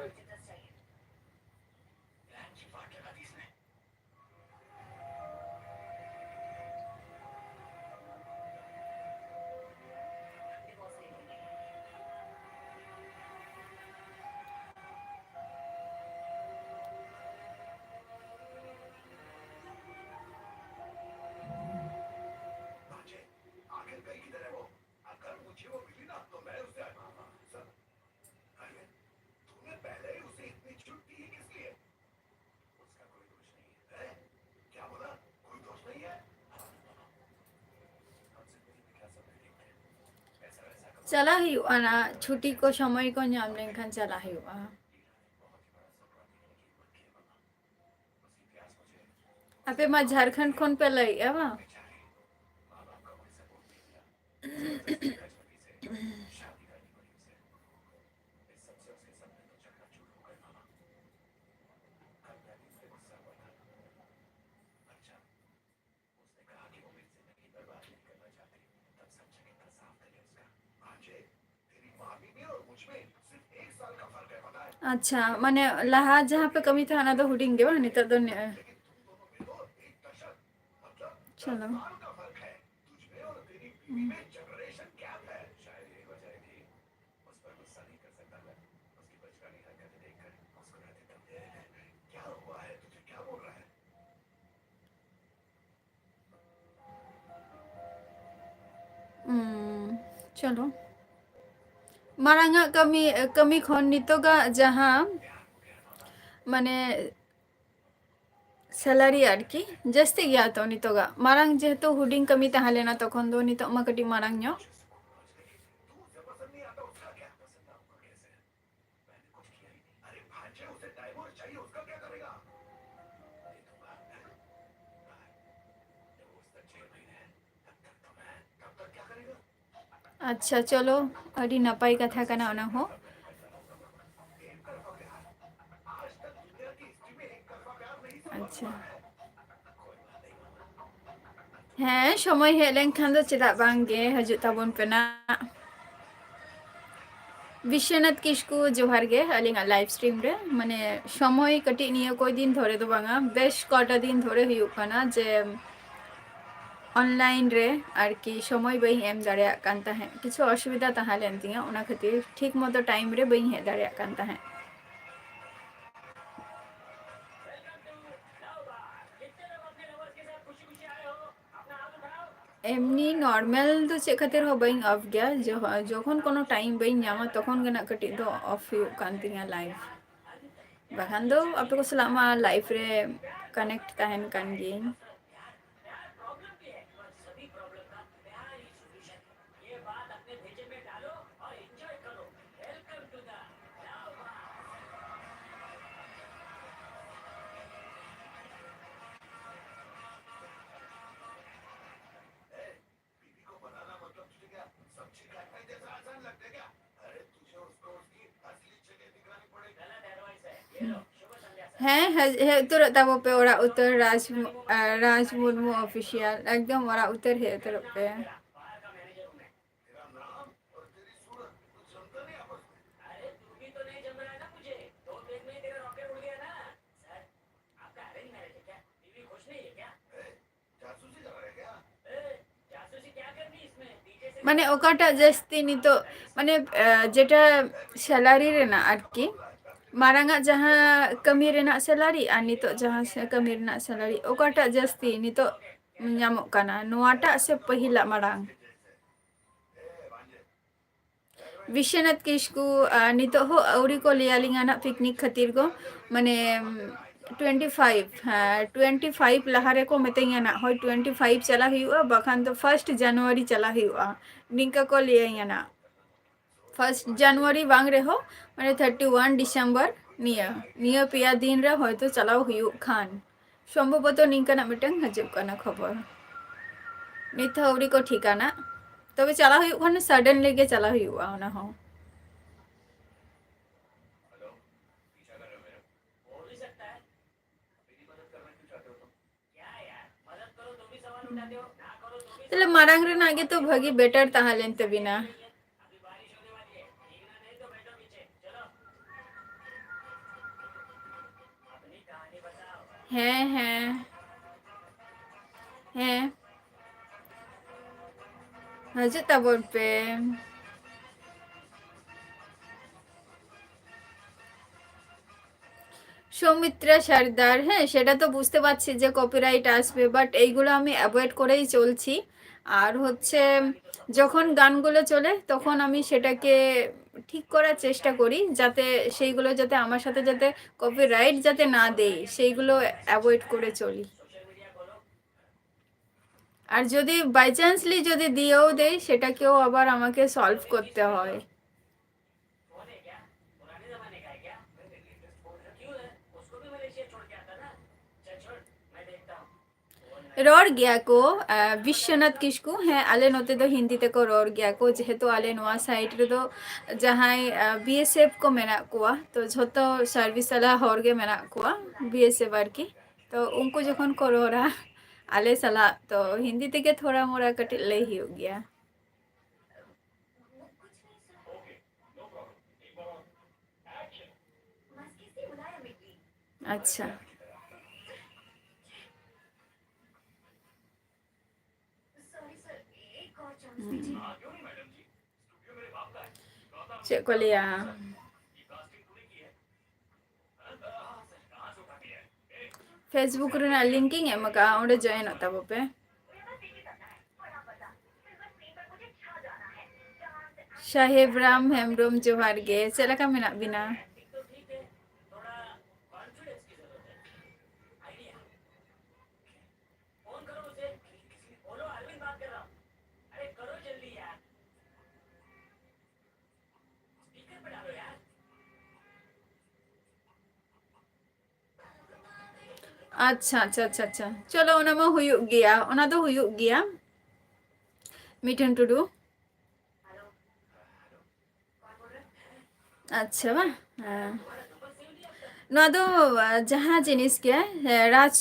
ᱪᱟᱞᱟᱜ ᱦᱩᱭᱩᱜᱼᱟ ᱱᱟ, ᱪᱷᱩᱴᱤ ᱠᱚ ᱥᱚᱢᱚᱭ ᱠᱚ ᱧᱟᱢ ᱞᱮᱱᱠᱷᱟᱱ ᱪᱟᱞᱟᱜ ᱦᱩᱭᱩᱜᱼᱟ᱾ ᱟᱯᱮ ᱢᱟ ᱡᱷᱟᱲᱠᱷᱚᱸᱰ ᱠᱷᱚᱱ ᱯᱮ ᱞᱟᱹᱭᱮᱜᱼᱟ ᱵᱟᱝ? ᱟᱪᱪᱷᱟ, ᱢᱟᱱᱮ ᱞᱟᱦᱟ ᱡᱟᱦᱟᱸ ᱯᱮ ᱠᱟᱹᱢᱤ ᱛᱟᱦᱮᱸᱫ, ᱚᱱᱟ ᱫᱚ ᱦᱩᱰᱤᱧ ᱜᱮ ᱵᱟᱝ? ᱱᱤᱛᱚᱜ ᱫᱚ ᱱᱮ-, ᱪᱚᱞᱚ᱾ ᱦᱩᱸ, ᱪᱚᱞᱚ᱾ ᱢᱟᱲᱟᱝᱟᱜ ᱠᱟᱹᱢᱤ, ᱠᱟᱹᱢᱤ ᱠᱷᱚᱱ ᱱᱤᱛᱚᱜᱟᱜ ᱡᱟᱦᱟᱸ, ᱢᱟᱱᱮ, salary ᱟᱨᱠᱤ, ᱡᱟᱹᱥᱛᱤ ᱜᱮᱭᱟ ᱛᱚ ᱱᱤᱛᱚᱜᱟᱜ᱾ ᱢᱟᱲᱟᱝ ᱡᱮᱦᱮᱛᱩ ᱦᱩᱰᱤᱧ ᱠᱟᱹᱢᱤ ᱛᱟᱦᱮᱸ ᱞᱮᱱᱟ, ᱛᱚᱠᱷᱚᱱ ᱫᱚ ᱱᱤᱛᱚᱜ ᱢᱟ ᱠᱟᱹᱴᱤᱡ ᱢᱟᱲᱟᱝ ᱧᱚᱜ᱾ ᱟᱪᱪᱷᱟ, ᱪᱚᱞᱚ, ᱟᱹᱰᱤ ᱱᱟᱯᱟᱭ ᱠᱟᱛᱷᱟ ᱠᱟᱱᱟ ᱚᱱᱟ ᱦᱚᱸ᱾ ᱟᱪᱪᱷᱟ᱾ ᱦᱮᱸ, ᱥᱚᱢᱚᱭ ᱦᱮᱡ ᱞᱮᱱᱠᱷᱟᱱ ᱫᱚ ᱪᱮᱫᱟᱜ ᱵᱟᱝ ᱜᱮ ᱦᱤᱡᱩᱜ ᱛᱟᱵᱚᱱ ᱯᱮ ᱱᱟᱜ᱾ ᱵᱤᱥᱥᱚᱱᱟᱛᱷ ᱠᱤᱥᱠᱩ, ᱡᱚᱦᱟᱨ ᱜᱮ᱾ ᱟᱹᱞᱤᱧᱟᱜ live stream ᱨᱮ, ᱢᱟᱱᱮ, ᱥᱚᱢᱚᱭ ᱠᱟᱹᱴᱤᱡ ᱱᱤᱭᱟᱹ ᱠᱚᱭ ᱫᱤᱱ ᱫᱷᱚᱨᱮ ᱫᱚ ᱵᱟᱝᱟ, ᱵᱮᱥ ᱠᱚᱴᱟ ᱫᱤᱱ ᱫᱷᱚᱨᱮ ᱦᱩᱭᱩᱜ ᱠᱟᱱᱟ ᱡᱮ online ᱨᱮ ᱟᱨᱠᱤ ᱥᱚᱢᱚᱭ ᱵᱟᱹᱧ ᱮᱢ ᱫᱟᱲᱮᱭᱟᱜ ᱠᱟᱱ ᱛᱟᱦᱮᱸᱫ, ᱠᱤᱪᱷᱩ ᱚᱥᱩᱵᱤᱫᱷᱟ ᱛᱟᱦᱮᱸ ᱞᱮᱱ ᱛᱤᱧᱟᱹ, ᱚᱱᱟ ᱠᱷᱟᱹᱛᱤᱨ ᱴᱷᱤᱠ ᱢᱚᱛᱚ time ᱨᱮ ᱵᱟᱹᱧ ᱦᱮᱡ ᱫᱟᱲᱮᱭᱟᱜ ᱠᱟᱱ ᱛᱟᱦᱮᱸᱫ᱾ ᱮᱢᱱᱤ normal ᱫᱚ ᱪᱮᱫ ᱠᱷᱟᱹᱛᱤᱨ ᱦᱚᱸ ᱵᱟᱹᱧ off ᱜᱮᱭᱟ, ᱡᱚ-, ᱡᱚᱠᱷᱚᱱ ᱠᱳᱱᱳ time ᱵᱟᱹᱧ ᱧᱟᱢᱟ, ᱛᱚᱠᱷᱚᱱ ᱜᱮ ᱱᱟᱜ ᱠᱟᱹᱴᱤᱡ ᱫᱚ off ᱦᱩᱭᱩᱜ ᱠᱟᱱ ᱛᱤᱧᱟ live᱾ ᱵᱟᱠᱷᱟᱱ ᱫᱚ ᱟᱯᱮ ᱠᱚ ᱥᱟᱞᱟᱜ ᱢᱟ live ᱨᱮ connect ᱛᱟᱦᱮᱱ ᱠᱟᱱ ᱜᱤᱭᱟᱹᱧ᱾ ᱦᱮᱸ, ᱦᱮᱡ, ᱦᱮᱡ ᱩᱛᱟᱹᱨᱚᱜ ᱛᱟᱵᱚ ᱯᱮ ᱚᱲᱟᱜ ᱩᱛᱟᱹᱨ ᱨᱟᱡᱽ, ᱟᱨ ᱨᱟᱡᱽ ᱢᱩᱨᱢᱩ Official, ᱮᱠᱫᱚᱢ ᱚᱲᱟᱜ ᱩᱛᱟᱹᱨ ᱦᱮᱡ ᱩᱛᱟᱹᱨᱚᱜ ᱯᱮ᱾ ᱢᱟᱱᱮ ᱚᱠᱟᱴᱟᱜ ᱡᱟᱹᱥᱛᱤ ᱱᱤᱛᱚᱜ, ᱢᱟᱱᱮ, ᱟᱸ, ᱡᱮᱴᱟ salary ᱨᱮᱱᱟᱜ ᱟᱨᱠᱤ, ᱢᱟᱲᱟᱝᱟᱜ ᱡᱟᱦᱟᱸ ᱠᱟᱹᱢᱤ ᱨᱮᱱᱟᱜ salary ᱟᱨ ᱱᱤᱛᱚᱜ ᱡᱟᱦᱟᱸ ᱥᱮ-, ᱠᱟᱹᱢᱤ ᱨᱮᱱᱟᱜ salary, ᱚᱠᱟᱴᱟᱜ ᱡᱟᱹᱥᱛᱤ ᱱᱤᱛᱚᱜ ᱧᱟᱢᱚᱜ ᱠᱟᱱᱟ, ᱱᱚᱣᱟᱴᱟᱜ ᱥᱮ ᱯᱟᱹᱦᱤᱞᱟᱜ ᱢᱟᱲᱟᱝ? ᱵᱤᱥᱥᱚᱱᱟᱛᱷ ᱠᱤᱥᱠᱩ, ᱟᱸ, ᱱᱤᱛᱚᱜ ᱦᱚᱸ ᱟᱹᱣᱨᱤ ᱠᱚ ᱞᱟᱹᱭᱟᱞᱤᱧᱟ ᱱᱟᱜ picnic ᱠᱷᱟᱹᱛᱤᱨ ᱠᱚ, ᱢᱟᱱᱮ, twenty five, ᱦᱮᱸ, twenty five ᱞᱟᱦᱟ ᱨᱮᱠᱚ ᱢᱤᱛᱟᱹᱧᱟ ᱱᱟᱜ, ᱦᱳᱭ, twenty five ᱪᱟᱞᱟᱜ ᱦᱩᱭᱩᱜᱼᱟ, ᱵᱟᱠᱷᱟᱱ ᱫᱚ first January ᱪᱟᱞᱟᱜ ᱦᱩᱭᱩᱜᱼᱟ, ᱱᱤᱝᱠᱟ ᱠᱚ ᱞᱟᱹᱭᱟᱹᱧᱟ ᱱᱟᱜ᱾ First January ᱵᱟᱝ ᱨᱮᱦᱚᱸ, ᱢᱟᱱᱮ, thirty one December, ᱱᱤᱭᱟᱹ, ᱱᱤᱭᱟᱹ ᱯᱮᱭᱟ ᱫᱤᱱ ᱨᱮ ᱦᱚᱭᱛᱳ ᱪᱟᱞᱟᱣ ᱦᱩᱭᱩᱜ ᱠᱷᱟᱱ, ᱥᱚᱢᱵᱷᱚᱵᱚᱛᱚ ᱱᱤᱝᱠᱟᱱᱟᱜ ᱢᱤᱫᱴᱟᱝ ᱦᱤᱡᱩᱜ ᱠᱟᱱᱟ ᱠᱷᱚᱵᱚᱨ᱾ ᱱᱤᱛ ᱦᱚᱸ ᱟᱹᱣᱨᱤ ᱠᱚ ᱴᱷᱤᱠᱟᱱᱟ, ᱛᱚᱵᱮ ᱪᱟᱞᱟᱣ ᱦᱩᱭᱩᱜ ᱠᱷᱟᱱ suddenly ᱜᱮ ᱪᱟᱞᱟᱣ ᱦᱩᱭᱩᱜᱼᱟ ᱚᱱᱟ ᱦᱚᱸ᱾ ᱛᱟᱦᱞᱮ ᱢᱟᱲᱟᱝ ᱨᱮᱱᱟᱜ ᱜᱮᱛᱚ ᱵᱷᱟᱹᱜᱤ better ᱛᱟᱦᱮᱸ ᱞᱮᱱ ᱛᱟᱵᱤᱱᱟ᱾ ᱦᱮᱸ, ᱦᱮᱸ᱾ ᱦᱮᱸ᱾ ᱦᱤᱡᱩᱜ ᱛᱟᱵᱚᱱ ᱯᱮ᱾ সৌমিত্রা সর্দার, হ্যাঁ, সেটা তো বুঝতে পারছি যে কপিরাইট আসবে, বাট এইগুলো আমি অ্যাভয়েড করেই চলছি। আর হচ্ছে, যখন গানগুলো চলে, তখন আমি সেটাকে ঠিক করার চেষ্টা করি, যাতে সেইগুলো যাতে আমার সাথে যাতে কপিরাইট যাতে না দেয়, সেইগুলো অ্যাভয়েড করে চলি। আর যদি বাই চান্সলি যদি দিয়েও দেয়, সেটাকেও আবার আমাকে সলভ করতে হয়। ᱨᱚᱲ ᱜᱮᱭᱟ ᱠᱚ, ᱟᱸ, ᱵᱤᱥᱥᱚᱱᱟᱛᱷ ᱠᱤᱥᱠᱩ, ᱦᱮᱸ, ᱟᱞᱮ ᱱᱚᱛᱮ ᱫᱚ ᱦᱤᱱᱫᱤ ᱛᱮᱠᱚ ᱨᱚᱲ ᱜᱮᱭᱟ ᱠᱚ, ᱡᱮᱦᱮᱛᱩ ᱟᱞᱮ ᱱᱚᱣᱟ ᱥᱟᱭᱤᱰ ᱨᱮᱫᱚ ᱡᱟᱦᱟᱸᱭ, ᱟᱸ, BSF ᱠᱚ ᱢᱮᱱᱟᱜ ᱠᱚᱣᱟ, ᱛᱚ ᱡᱷᱚᱛᱚ ᱥᱟᱨᱵᱷᱤᱥ ᱟᱞᱟ ᱦᱚᱲ ᱜᱮ ᱢᱮᱱᱟᱜ ᱠᱚᱣᱟ, BSF ᱟᱨᱠᱤ᱾ ᱛᱚ ᱩᱱᱠᱩ ᱡᱚᱠᱷᱚᱱ ᱠᱚ ᱨᱚᱲᱟ ᱟᱞᱮ ᱥᱟᱞᱟᱜ, ᱛᱚ ᱦᱤᱱᱫᱤ ᱛᱮᱜᱮ ᱛᱷᱚᱲᱟ ᱢᱚᱲᱟ ᱠᱟᱹᱴᱤᱡ ᱞᱟᱹᱭ ᱦᱩᱭᱩᱜ ᱜᱮᱭᱟ᱾ ᱟᱪᱪᱷᱟ᱾ ᱦᱩᱸ᱾ ᱪᱮᱫ ᱠᱚ ᱞᱟᱹᱭᱟ, Facebook ᱨᱮᱱᱟᱜ link ᱤᱧ ᱮᱢ ᱟᱠᱟᱫᱼᱟ, ᱚᱸᱰᱮ join ᱚᱜ ᱛᱟᱵᱚ ᱯᱮ᱾ ᱥᱟᱦᱮᱵ ᱨᱟᱢ ᱦᱮᱢᱵᱨᱚᱢ, ᱡᱚᱦᱟᱨ ᱜᱮ, ᱪᱮᱫ ᱞᱮᱠᱟ ᱢᱮᱱᱟᱜ ᱵᱤᱱᱟ? ᱟᱪᱪᱷᱟ, ᱟᱪᱪᱷᱟ, ᱟᱪᱪᱷᱟ, ᱟᱪᱪᱷᱟ᱾ ᱪᱚᱞᱚ, ᱚᱱᱟ ᱢᱟ ᱦᱩᱭᱩᱜ ᱜᱮᱭᱟ, ᱚᱱᱟ ᱫᱚ ᱦᱩᱭᱩᱜ ᱜᱮᱭᱟ᱾ ᱢᱤᱴᱷᱩᱱ ᱴᱩᱰᱩ᱾ ᱟᱪᱪᱷᱟ, ᱵᱟᱝ? ᱦᱮᱸ᱾ ᱱᱚᱣᱟ ᱫᱚ, ᱟᱸ, ᱡᱟᱦᱟᱸ ᱡᱤᱱᱤᱥ ᱜᱮ, ᱦᱮᱸ, ᱨᱟᱡᱽ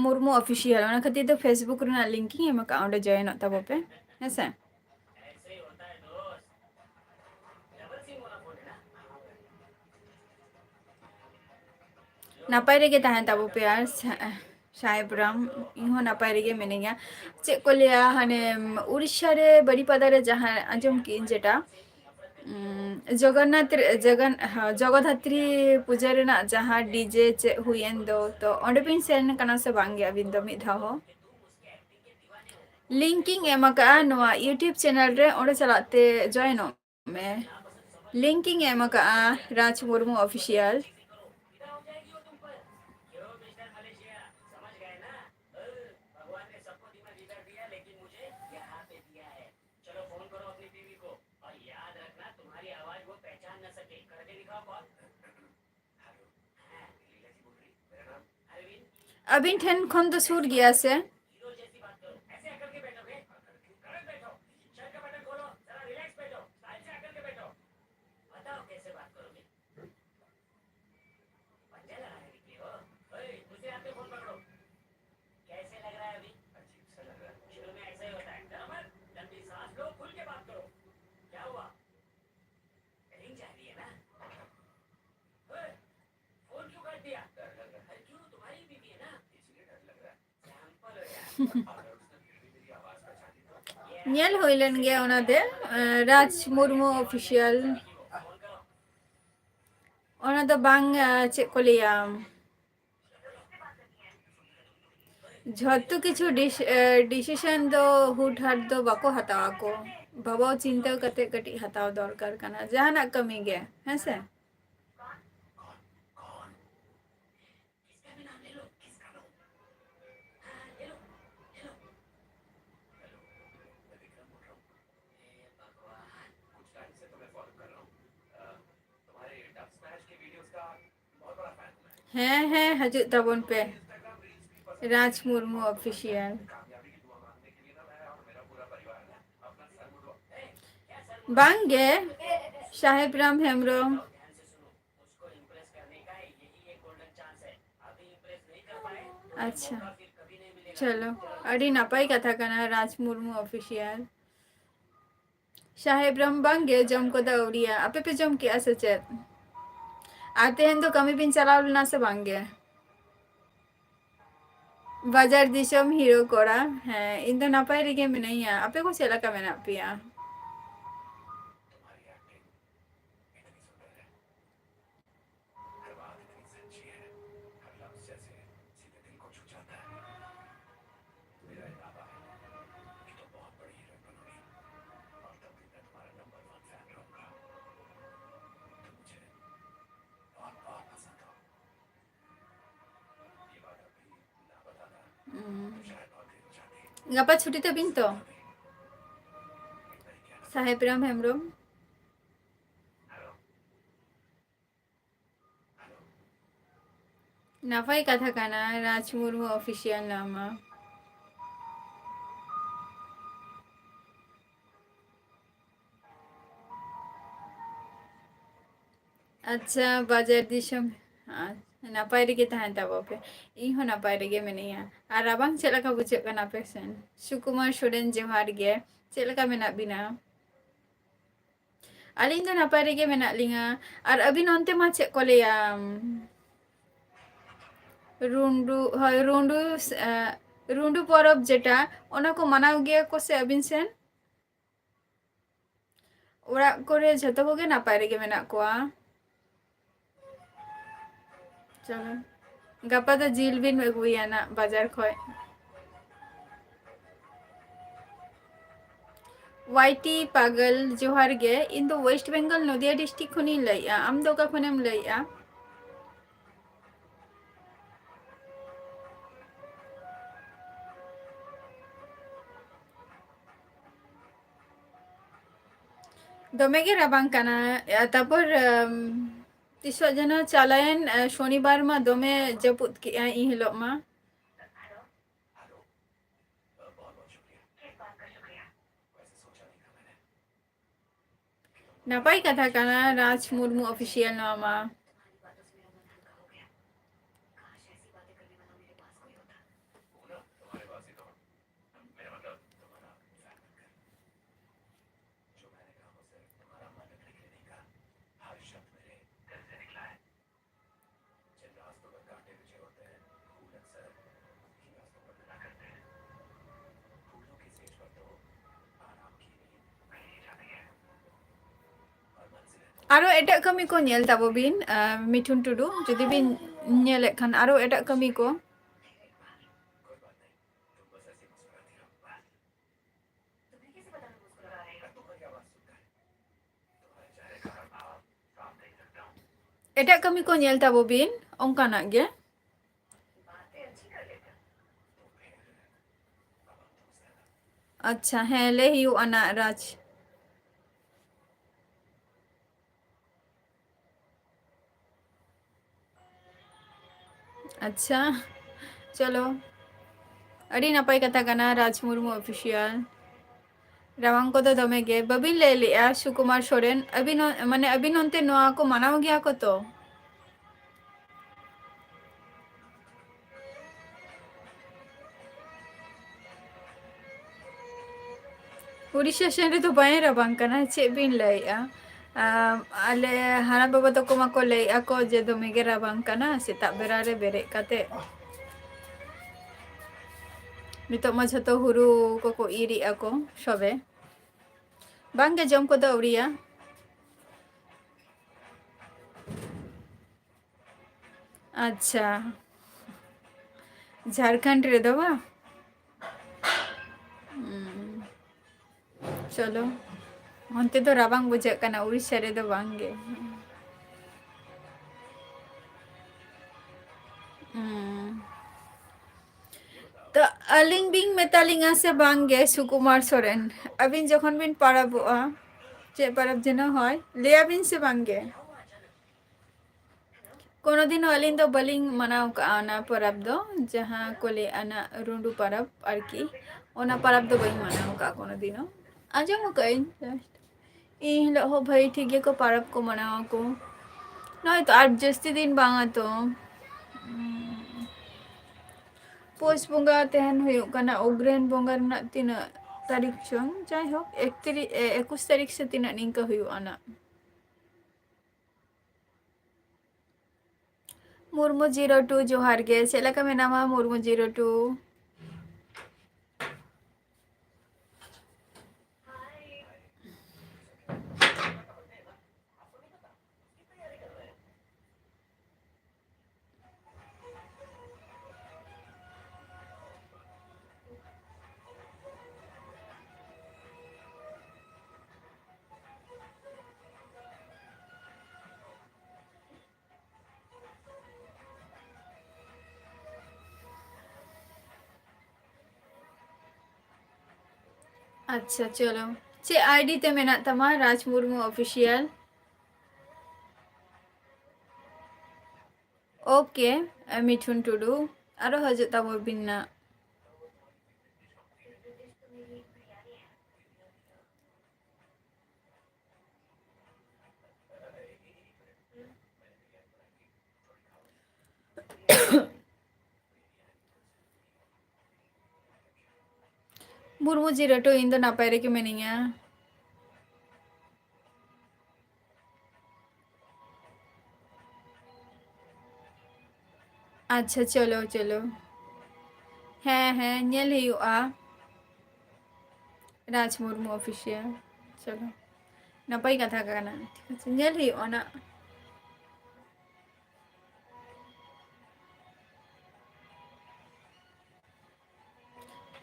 ᱢᱩᱨᱢᱩ official, ᱚᱱᱟ ᱠᱷᱟᱹᱛᱤᱨ ᱛᱮ Facebook ᱨᱮᱱᱟᱜ link ᱤᱧ ᱮᱢ ᱟᱠᱟᱫᱼᱟ, ᱚᱸᱰᱮ join ᱚᱜ ᱛᱟᱵᱚ ᱯᱮ, ᱦᱮᱸ ᱥᱮ? ᱱᱟᱯᱟᱭ ᱨᱮᱜᱮ ᱛᱟᱦᱮᱱ ᱛᱟᱵᱚ ᱯᱮ ᱟᱨ ᱥᱟ-, ᱥᱟᱦᱮᱵ ᱨᱟᱢ, ᱤᱧ ᱦᱚᱸ ᱱᱟᱯᱟᱭ ᱨᱮᱜᱮ ᱢᱤᱱᱟᱹᱧᱟ᱾ ᱪᱮᱫ ᱠᱚ ᱞᱟᱹᱭᱟ, ᱦᱟᱱᱮ ᱩᱲᱤᱥᱥᱟ ᱨᱮ ᱵᱟᱨᱤᱯᱟᱫᱟ ᱨᱮ ᱡᱟᱦᱟᱸ ᱟᱸᱡᱚᱢ ᱠᱮᱜ ᱟᱹᱧ ᱡᱮᱴᱟ, ᱩᱸ, ᱡᱚᱜᱚᱱᱱᱟᱛᱷ ᱨᱮ, ᱡᱚᱜᱚᱱ-, ᱦᱚᱸ, ᱡᱚᱜᱚᱫᱷᱟᱛᱨᱤ ᱯᱩᱡᱟᱹ ᱨᱮᱱᱟᱜ ᱡᱟᱦᱟᱸ DJ ᱪᱮᱫ ᱦᱩᱭᱮᱱ ᱫᱚ, ᱛᱚ ᱚᱸᱰᱮ ᱵᱤᱱ ᱥᱮᱱ ᱠᱟᱱᱟ ᱥᱮ ᱵᱟᱝ ᱜᱮ ᱟᱹᱵᱤᱱ ᱫᱚ ᱢᱤᱫ ᱫᱷᱟᱣ ᱦᱚᱸ? Link ᱤᱧ ᱮᱢ ᱟᱠᱟᱫᱼᱟ ᱱᱚᱣᱟ YouTube channel ᱨᱮ, ᱚᱸᱰᱮ ᱪᱟᱞᱟᱜ ᱛᱮ join ᱚᱜ ᱢᱮ᱾ Link ᱤᱧ ᱮᱢ ᱟᱠᱟᱫᱼᱟ, ᱨᱟᱡᱽ ᱢᱩᱨᱢᱩ official᱾ ᱟᱹᱵᱤᱱ ᱴᱷᱮᱱ ᱠᱷᱚᱱ ᱫᱚ ᱥᱩᱨ ᱜᱮᱭᱟ ᱥᱮ? ᱧᱮᱞ ᱦᱩᱭ ᱞᱮᱱ ᱜᱮᱭᱟ ᱚᱱᱟᱛᱮ, ᱮ, ᱨᱟᱡᱽ ᱢᱩᱨᱢᱩ official᱾ ᱚᱱᱟ ᱫᱚ ᱵᱟᱝ, ᱟ, ᱪᱮᱫ ᱠᱚ ᱞᱟᱹᱭᱟ, ᱡᱷᱚᱛᱚ ᱠᱤᱪᱷᱩ ᱰᱤᱥ-, ᱮ, decision ᱫᱚ ᱦᱩᱴᱦᱟᱴ ᱫᱚ ᱵᱟᱠᱚ ᱦᱟᱛᱟᱣᱟ ᱠᱚ᱾ ᱵᱷᱟᱵᱟᱣ ᱪᱤᱱᱛᱟᱹ ᱠᱟᱛᱮ ᱠᱟᱹᱴᱤᱡ ᱦᱟᱛᱟᱣ ᱫᱚᱨᱠᱟᱨ ᱠᱟᱱᱟ ᱡᱟᱦᱟᱱᱟᱜ ᱠᱟᱹᱢᱤ ᱜᱮ, ᱦᱮᱸ ᱥᱮ? ᱦᱮᱸ, ᱦᱮᱸ, ᱦᱤᱡᱩᱜ ᱛᱟᱵᱚᱱ ᱯᱮ, ᱨᱟᱡᱽ ᱢᱩᱨᱢᱩ Official᱾ ᱵᱟᱝ ᱜᱮ, ᱥᱟᱦᱮᱵ ᱨᱟᱢ ᱦᱮᱢᱵᱨᱚᱢ᱾ ᱟᱪᱪᱷᱟ, ᱪᱚᱞᱚ, ᱟᱹᱰᱤ ᱱᱟᱯᱟᱭ ᱠᱟᱛᱷᱟ ᱠᱟᱱᱟ, ᱨᱟᱡᱽ ᱢᱩᱨᱢᱩ Official᱾ ᱥᱟᱦᱮᱵ ᱨᱟᱢ ᱵᱟᱝ ᱜᱮ, ᱡᱚᱢ ᱠᱚᱫᱚ ᱟᱹᱣᱨᱤᱭᱟ᱾ ᱟᱯᱮ ᱯᱮ ᱡᱚᱢ ᱠᱮᱜᱼᱟ ᱥᱮ ᱪᱮᱫ? ᱟᱨ ᱛᱮᱦᱮᱧ ᱫᱚ ᱠᱟᱹᱢᱤ ᱵᱤᱱ ᱪᱟᱞᱟᱣ ᱞᱮᱱᱟ ᱥᱮ ᱵᱟᱝ ᱜᱮ? ᱵᱟᱡᱟᱨ ᱫᱤᱥᱚᱢ ᱦᱤᱨᱳ ᱠᱚᱲᱟ, ᱦᱮᱸ, ᱤᱧ ᱫᱚ ᱱᱟᱯᱟᱭ ᱨᱮᱜᱮ ᱢᱤᱱᱟᱹᱧᱟ᱾ ᱟᱯᱮ ᱠᱚ ᱪᱮᱫ ᱞᱮᱠᱟ ᱢᱮᱱᱟᱜ ᱯᱮᱭᱟ? ᱩᱸ᱾ ᱜᱟᱯᱟ ᱪᱷᱩᱴᱤ ᱛᱟᱹᱵᱤᱱ ᱛᱚ? ᱥᱟᱦᱮᱵ ᱨᱟᱢ ᱦᱮᱢᱵᱨᱚᱢ᱾ ᱱᱟᱯᱟᱭ ᱠᱟᱛᱷᱟ ᱠᱟᱱᱟ, ᱨᱟᱡᱽ ᱢᱩᱨᱢᱩ Official ᱱᱟᱢᱟ᱾ ᱟᱪᱪᱷᱟ, ᱵᱟᱡᱟᱨ ᱫᱤᱥᱚᱢ, ᱟᱪᱪᱷᱟ, ᱱᱟᱯᱟᱭ ᱨᱮᱜᱮ ᱛᱟᱦᱮᱱ ᱛᱟᱵᱚ ᱯᱮ᱾ ᱤᱧ ᱦᱚᱸ ᱱᱟᱯᱟᱭ ᱨᱮᱜᱮ ᱢᱤᱱᱟᱹᱧᱟ᱾ ᱟᱨ ᱨᱟᱵᱟᱝ ᱪᱮᱫ ᱞᱮᱠᱟ ᱵᱩᱡᱷᱟᱹᱜ ᱠᱟᱱᱟ ᱟᱯᱮ ᱥᱮᱱ? ᱥᱩᱠᱩᱢᱟᱨ ᱥᱚᱨᱮᱱ, ᱡᱚᱦᱟᱨ ᱜᱮ᱾ ᱪᱮᱫ ᱞᱮᱠᱟ ᱢᱮᱱᱟᱜ ᱵᱤᱱᱟ? ᱟᱹᱞᱤᱧ ᱫᱚ ᱱᱟᱯᱟᱭ ᱨᱮᱜᱮ ᱢᱮᱱᱟᱜ ᱞᱤᱧᱟ᱾ ᱟᱨ ᱟᱹᱵᱤᱱ ᱚᱱᱛᱮ ᱢᱟ ᱪᱮᱫ ᱠᱚ ᱞᱟᱹᱭᱟ? ᱨᱩᱸᱰᱩ, ᱦᱳᱭ, ᱨᱩᱸᱰᱩ, ᱮ, ᱨᱩᱸᱰᱩ ᱯᱚᱨᱚᱵᱽ ᱡᱮᱴᱟ, ᱚᱱᱟ ᱠᱚ ᱢᱟᱱᱟᱣ ᱜᱮᱭᱟ ᱠᱚ ᱥᱮ ᱟᱹᱵᱤᱱ ᱥᱮᱱ? ᱚᱲᱟᱜ ᱠᱚᱨᱮ ᱡᱷᱚᱛᱚ ᱠᱚᱜᱮ ᱱᱟᱯᱟᱭ ᱨᱮᱜᱮ ᱢᱮᱱᱟᱜ ᱠᱚᱣᱟ᱾ ᱪᱚᱞᱚ, ᱜᱟᱯᱟ ᱫᱚ ᱡᱤᱞ ᱵᱤᱱ ᱟᱹᱜᱩᱭᱟ ᱱᱟᱜ ᱵᱟᱡᱟᱨ ᱠᱷᱚᱡ᱾ ᱣᱟᱭ ᱴᱤ ᱯᱟᱜᱚᱞ, ᱡᱚᱦᱟᱨ ᱜᱮ᱾ ᱤᱧ ᱫᱚ ᱳᱭᱮᱥᱴ ᱵᱮᱝᱜᱚᱞ, ᱱᱚᱫᱤᱭᱟ ᱰᱤᱥᱴᱨᱤᱠᱴ ᱠᱷᱚᱱᱤᱧ ᱞᱟᱹᱭᱮᱜᱼᱟ᱾ ᱟᱢ ᱫᱚ ᱚᱠᱟ ᱠᱷᱚᱱᱮᱢ ᱞᱟᱹᱭᱮᱜᱼᱟ? ᱫᱚᱢᱮ ᱜᱮ ᱨᱟᱵᱟᱝ ᱠᱟᱱᱟ᱾ ᱮ, ᱛᱟᱯᱚᱨ, ᱟᱢ, ᱛᱤᱥᱚᱜ ᱡᱮᱱᱚ ᱪᱟᱞᱟᱣᱮᱱ, ᱮ, ᱥᱚᱱᱤᱵᱟᱨ ᱢᱟ ᱫᱚᱢᱮ ᱡᱟᱹᱯᱩᱫ ᱠᱮᱜᱼᱟᱭ ᱤᱱ ᱦᱤᱞᱳᱜ ᱢᱟ᱾ ᱱᱟᱯᱟᱭ ᱠᱟᱛᱷᱟ ᱠᱟᱱᱟ, ᱨᱟᱡᱽ ᱢᱩᱨᱢᱩ ᱚᱯᱷᱤᱥᱤᱭᱟᱞ ᱱᱚᱣᱟ ᱢᱟ᱾ ᱟᱨᱚ ᱮᱴᱟᱜ ᱠᱟᱹᱢᱤ ᱠᱚ ᱧᱮᱞ ᱛᱟᱵᱚ ᱵᱤᱱ, ᱟᱸ, ᱢᱤᱴᱷᱩᱱ ᱴᱩᱰᱩ, ᱡᱩᱫᱤ ᱵᱤᱱ ᱧᱮᱞᱮᱫ ᱠᱷᱟᱱ ᱟᱨᱚ ᱮᱴᱟᱜ ᱠᱟᱹᱢᱤ ᱠᱚ᱾ ᱮᱴᱟᱜ ᱠᱟᱹᱢᱤ ᱠᱚ ᱧᱮᱞ ᱛᱟᱵᱚ ᱵᱤᱱ, ᱚᱱᱠᱟᱱᱟᱜ ᱜᱮ᱾ ᱟᱪᱪᱷᱟ, ᱦᱮᱸ, ᱞᱟᱹᱭ ᱦᱩᱭᱩᱜᱼᱟ ᱱᱟᱜ, ᱨᱟᱡᱽ᱾ ᱟᱪᱪᱷᱟ, ᱪᱚᱞᱚ, ᱟᱹᱰᱤ ᱱᱟᱯᱟᱭ ᱠᱟᱛᱷᱟ ᱠᱟᱱᱟ, ᱨᱟᱡᱽ ᱢᱩᱨᱢᱩ ᱚᱯᱷᱤᱥᱤᱭᱟᱞ᱾ ᱨᱟᱵᱟᱝ ᱠᱚᱫᱚ ᱫᱚᱢᱮ ᱜᱮ᱾ ᱵᱟᱹᱵᱤᱱ ᱞᱟᱹᱭ ᱞᱮᱜᱼᱟ, ᱥᱩᱠᱩᱢᱟᱨ ᱥᱚᱨᱮᱱ, ᱟᱹᱵᱤᱱ ᱚᱱ-, ᱢᱟᱱᱮ, ᱟᱹᱵᱤᱱ ᱚᱱᱛᱮ ᱱᱚᱣᱟ ᱠᱚ ᱢᱟᱱᱟᱣ ᱜᱮᱭᱟ ᱠᱚ ᱛᱚ? ᱩᱲᱤᱥᱥᱟ ᱥᱮᱱ ᱨᱮᱫᱚ ᱵᱟᱭ ᱨᱟᱵᱟᱝ ᱠᱟᱱᱟ, ᱪᱮᱫ ᱵᱤᱱ ᱞᱟᱹᱭᱮᱜᱼᱟ? ᱟᱢ, ᱟᱞᱮ ᱦᱟᱲᱟᱢ ᱵᱟᱵᱟ ᱛᱟᱠᱚ ᱢᱟᱠᱚ ᱞᱟᱹᱭᱮᱜᱼᱟ ᱠᱚ ᱡᱮ ᱫᱚᱢᱮ ᱜᱮ ᱨᱟᱵᱟᱝ ᱠᱟᱱᱟ ᱥᱮᱛᱟᱜ ᱵᱮᱲᱟ ᱨᱮ ᱵᱮᱨᱮᱫ ᱠᱟᱛᱮ᱾ ᱱᱤᱛᱚᱜ ᱢᱟ ᱡᱷᱚᱛᱚ ᱦᱩᱲᱩ ᱠᱚᱠᱚ ᱤᱨᱮᱜᱼᱟ ᱠᱚ ᱥᱚᱵᱮ᱾ ᱵᱟᱝᱜᱮ, ᱡᱚᱢ ᱠᱚᱫᱚ ᱟᱹᱣᱨᱤᱭᱟ᱾ ᱟᱪᱪᱷᱟ, ᱡᱷᱟᱲᱠᱷᱚᱸᱰ ᱨᱮᱫᱚ ᱵᱟᱝ? ᱦᱩᱸ᱾ ᱪᱚᱞᱚ, ᱚᱱᱛᱮ ᱫᱚ ᱨᱟᱵᱟᱝ ᱵᱩᱡᱷᱟᱹᱜ ᱠᱟᱱᱟ, ᱩᱲᱤᱥᱥᱟ ᱨᱮᱫᱚ ᱵᱟᱝ ᱜᱮ᱾ ᱦᱩᱸ᱾ ᱛᱚ, ᱟᱹᱞᱤᱧ ᱵᱤᱱ ᱢᱮᱛᱟ ᱞᱤᱧᱟ ᱥᱮ ᱵᱟᱝ ᱜᱮ, ᱥᱩᱠᱩᱢᱟᱨ ᱥᱚᱨᱮᱱ? ᱟᱹᱵᱤᱱ ᱡᱚᱠᱷᱚᱱ ᱵᱤᱱ ᱯᱟᱨᱟᱵᱚᱜᱼᱟ, ᱪᱮᱫ ᱯᱟᱨᱟᱵᱽ ᱡᱮᱱᱚ ᱦᱚᱭ, ᱞᱟᱹᱭ ᱟᱵᱤᱱ ᱥᱮ ᱵᱟᱝ ᱜᱮ? ᱠᱳᱱᱳ ᱫᱤᱱ ᱦᱚᱸ ᱟᱹᱞᱤᱧ ᱫᱚ ᱵᱟᱹᱞᱤᱧ ᱢᱟᱱᱟᱣ ᱠᱟᱜᱼᱟ ᱚᱱᱟ ᱯᱚᱨᱚᱵᱽ ᱫᱚ, ᱡᱟᱦᱟᱸ ᱠᱚ ᱞᱟᱹᱭᱟ ᱚᱱᱟ ᱨᱩᱸᱰᱩ ᱯᱚᱨᱚᱵᱽ ᱟᱨᱠᱤ, ᱚᱱᱟ ᱯᱚᱨᱚᱵᱽ ᱫᱚ ᱵᱟᱹᱧ ᱢᱟᱱᱟᱣ ᱠᱟᱜᱼᱟ ᱠᱳᱱᱳ ᱫᱤᱱ ᱦᱚᱸ᱾ ᱟᱸᱡᱚᱢ ᱠᱟᱜ ᱟᱹᱧ, just ᱤᱱ ᱦᱤᱞᱳᱜ ᱦᱚᱸ ᱵᱷᱟᱹᱜᱤ ᱴᱷᱤᱠ ᱜᱮᱠᱚ ᱯᱚᱨᱚᱵᱽ ᱠᱚ ᱢᱟᱱᱟᱣ ᱟᱠᱚ᱾ ᱱᱚᱜᱼᱚᱭ ᱛᱚ ᱟᱨ ᱡᱟᱹᱥᱛᱤ ᱫᱤᱱ ᱵᱟᱝᱟ ᱛᱚ᱾ ᱯᱩᱥ ᱵᱚᱸᱜᱟ ᱛᱟᱦᱮᱱ ᱦᱩᱭᱩᱜ ᱠᱟᱱᱟ, ᱚᱜᱽᱨᱮᱱ ᱵᱚᱸᱜᱟ ᱨᱮᱱᱟᱜ ᱛᱤᱱᱟᱹᱜ ᱛᱟᱹᱨᱤᱠᱷ ᱪᱚᱝ, ᱡᱟᱭᱦᱳᱠ, ᱮᱠᱛᱤᱨᱤ-, ᱮ, ᱮᱠᱩᱥ ᱛᱟᱹᱨᱤᱠᱷ ᱥᱮ ᱛᱤᱱᱟᱹᱜ ᱱᱤᱝᱠᱟ ᱦᱩᱭᱩᱜᱼᱟ ᱱᱟᱜ᱾ ᱢᱩᱨᱢᱩ zero two, ᱡᱚᱦᱟᱨ ᱜᱮ᱾ ᱪᱮᱫ ᱞᱮᱠᱟ ᱢᱮᱱᱟᱢᱟ, ᱢᱩᱨᱢᱩ zero two? ᱟᱪᱪᱷᱟ, ᱪᱚᱞᱚ᱾ ᱪᱮᱫ ID ᱛᱮ ᱢᱮᱱᱟᱜ ᱛᱟᱢᱟ? ᱨᱟᱡᱽ ᱢᱩᱨᱢᱩ Official᱾ OK, ᱢᱤᱴᱷᱩᱱ ᱴᱩᱰᱩ᱾ ᱟᱨᱚ ᱦᱤᱡᱩᱜ ᱛᱟᱵᱚ ᱵᱤᱱ ᱱᱟᱜ᱾ ᱢᱩᱨᱢᱩ zero two, ᱤᱧ ᱫᱚ ᱱᱟᱯᱟᱭ ᱨᱮᱜᱮ ᱢᱤᱱᱟᱹᱧᱟ᱾ ᱟᱪᱪᱷᱟ, ᱪᱚᱞᱚ, ᱪᱚᱞᱚ᱾ ᱦᱮᱸ, ᱦᱮᱸ, ᱧᱮᱞ ᱦᱩᱭᱩᱜᱼᱟ᱾ ᱨᱟᱡᱽ ᱢᱩᱨᱢᱩ Official᱾ ᱪᱚᱞᱚ, ᱱᱟᱯᱟᱭ ᱠᱟᱛᱷᱟ ᱠᱟᱱᱟ᱾ ᱴᱷᱤᱠ ᱟᱪᱷᱮ, ᱧᱮᱞ ᱦᱩᱭᱩᱜᱼᱟ ᱱᱟᱜ᱾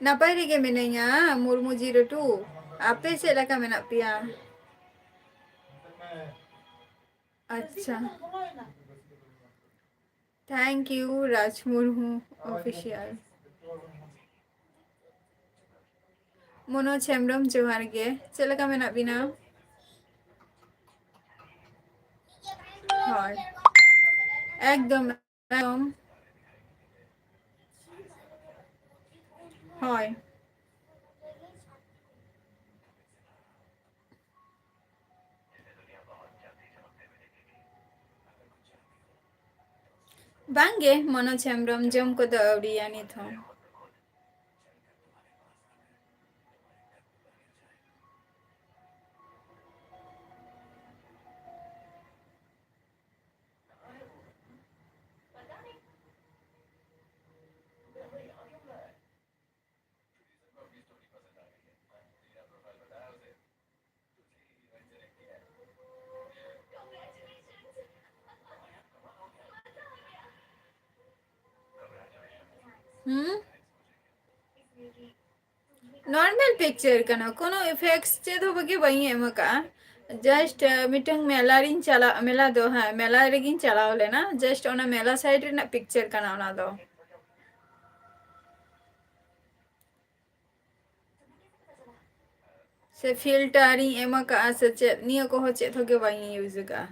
ᱱᱟᱯᱟᱭ ᱨᱮᱜᱮ ᱢᱤᱱᱟᱹᱧᱟ, ᱢᱩᱨᱢᱩ ᱡᱤᱨᱳ ᱴᱩ᱾ ᱟᱯᱮ ᱪᱮᱫ ᱞᱮᱠᱟ ᱢᱮᱱᱟᱜ ᱯᱮᱭᱟ? ᱟᱪᱪᱷᱟ᱾ Thank you, Raj Murmu Official᱾ Manoj Hembrom, ᱡᱚᱦᱟᱨ ᱜᱮ᱾ ᱪᱮᱫ ᱞᱮᱠᱟ ᱢᱮᱱᱟᱜ ᱵᱤᱱᱟ? ᱦᱳᱭ, ᱮᱠᱫᱚᱢ, ᱮᱠᱫᱚᱢ᱾ ᱦᱳᱭ᱾ ᱵᱟᱝᱜᱮ, ᱢᱚᱱᱳᱡᱽ ᱦᱮᱢᱵᱨᱚᱢ, ᱡᱚᱢ ᱠᱚᱫᱚ ᱟᱹᱣᱨᱤᱭᱟ ᱱᱤᱛ ᱦᱚᱸ᱾ ᱦᱩᱸ? Normal picture ᱠᱟᱱᱟ, ᱠᱳᱱᱳ effects ᱪᱮᱫ ᱦᱚᱸ ᱵᱟᱜᱮ ᱵᱟᱹᱧ ᱮᱢ ᱟᱠᱟᱜᱼᱟ᱾ Just, ᱟᱸ, ᱢᱤᱫᱴᱟᱝ ᱢᱮᱞᱟ ᱨᱤᱧ ᱪᱟᱞᱟᱜ, ᱢᱮᱞᱟ ᱫᱚ, ᱦᱮᱸ, ᱢᱮᱞᱟ ᱨᱮᱜᱤᱧ ᱪᱟᱞᱟᱣ ᱞᱮᱱᱟ᱾ Just ᱚᱱᱟ ᱢᱮᱞᱟ side ᱨᱮᱱᱟᱜ picture ᱠᱟᱱᱟ ᱚᱱᱟ ᱫᱚ᱾ ᱥᱮ filter ᱤᱧ ᱮᱢ ᱟᱠᱟᱜᱼᱟ ᱥᱮ ᱪᱮᱫ, ᱱᱤᱭᱟᱹ ᱠᱚᱦᱚᱸ ᱪᱮᱫ ᱦᱚᱸ ᱜᱮ ᱵᱟᱹᱧ use ᱟᱠᱟᱜᱼᱟ᱾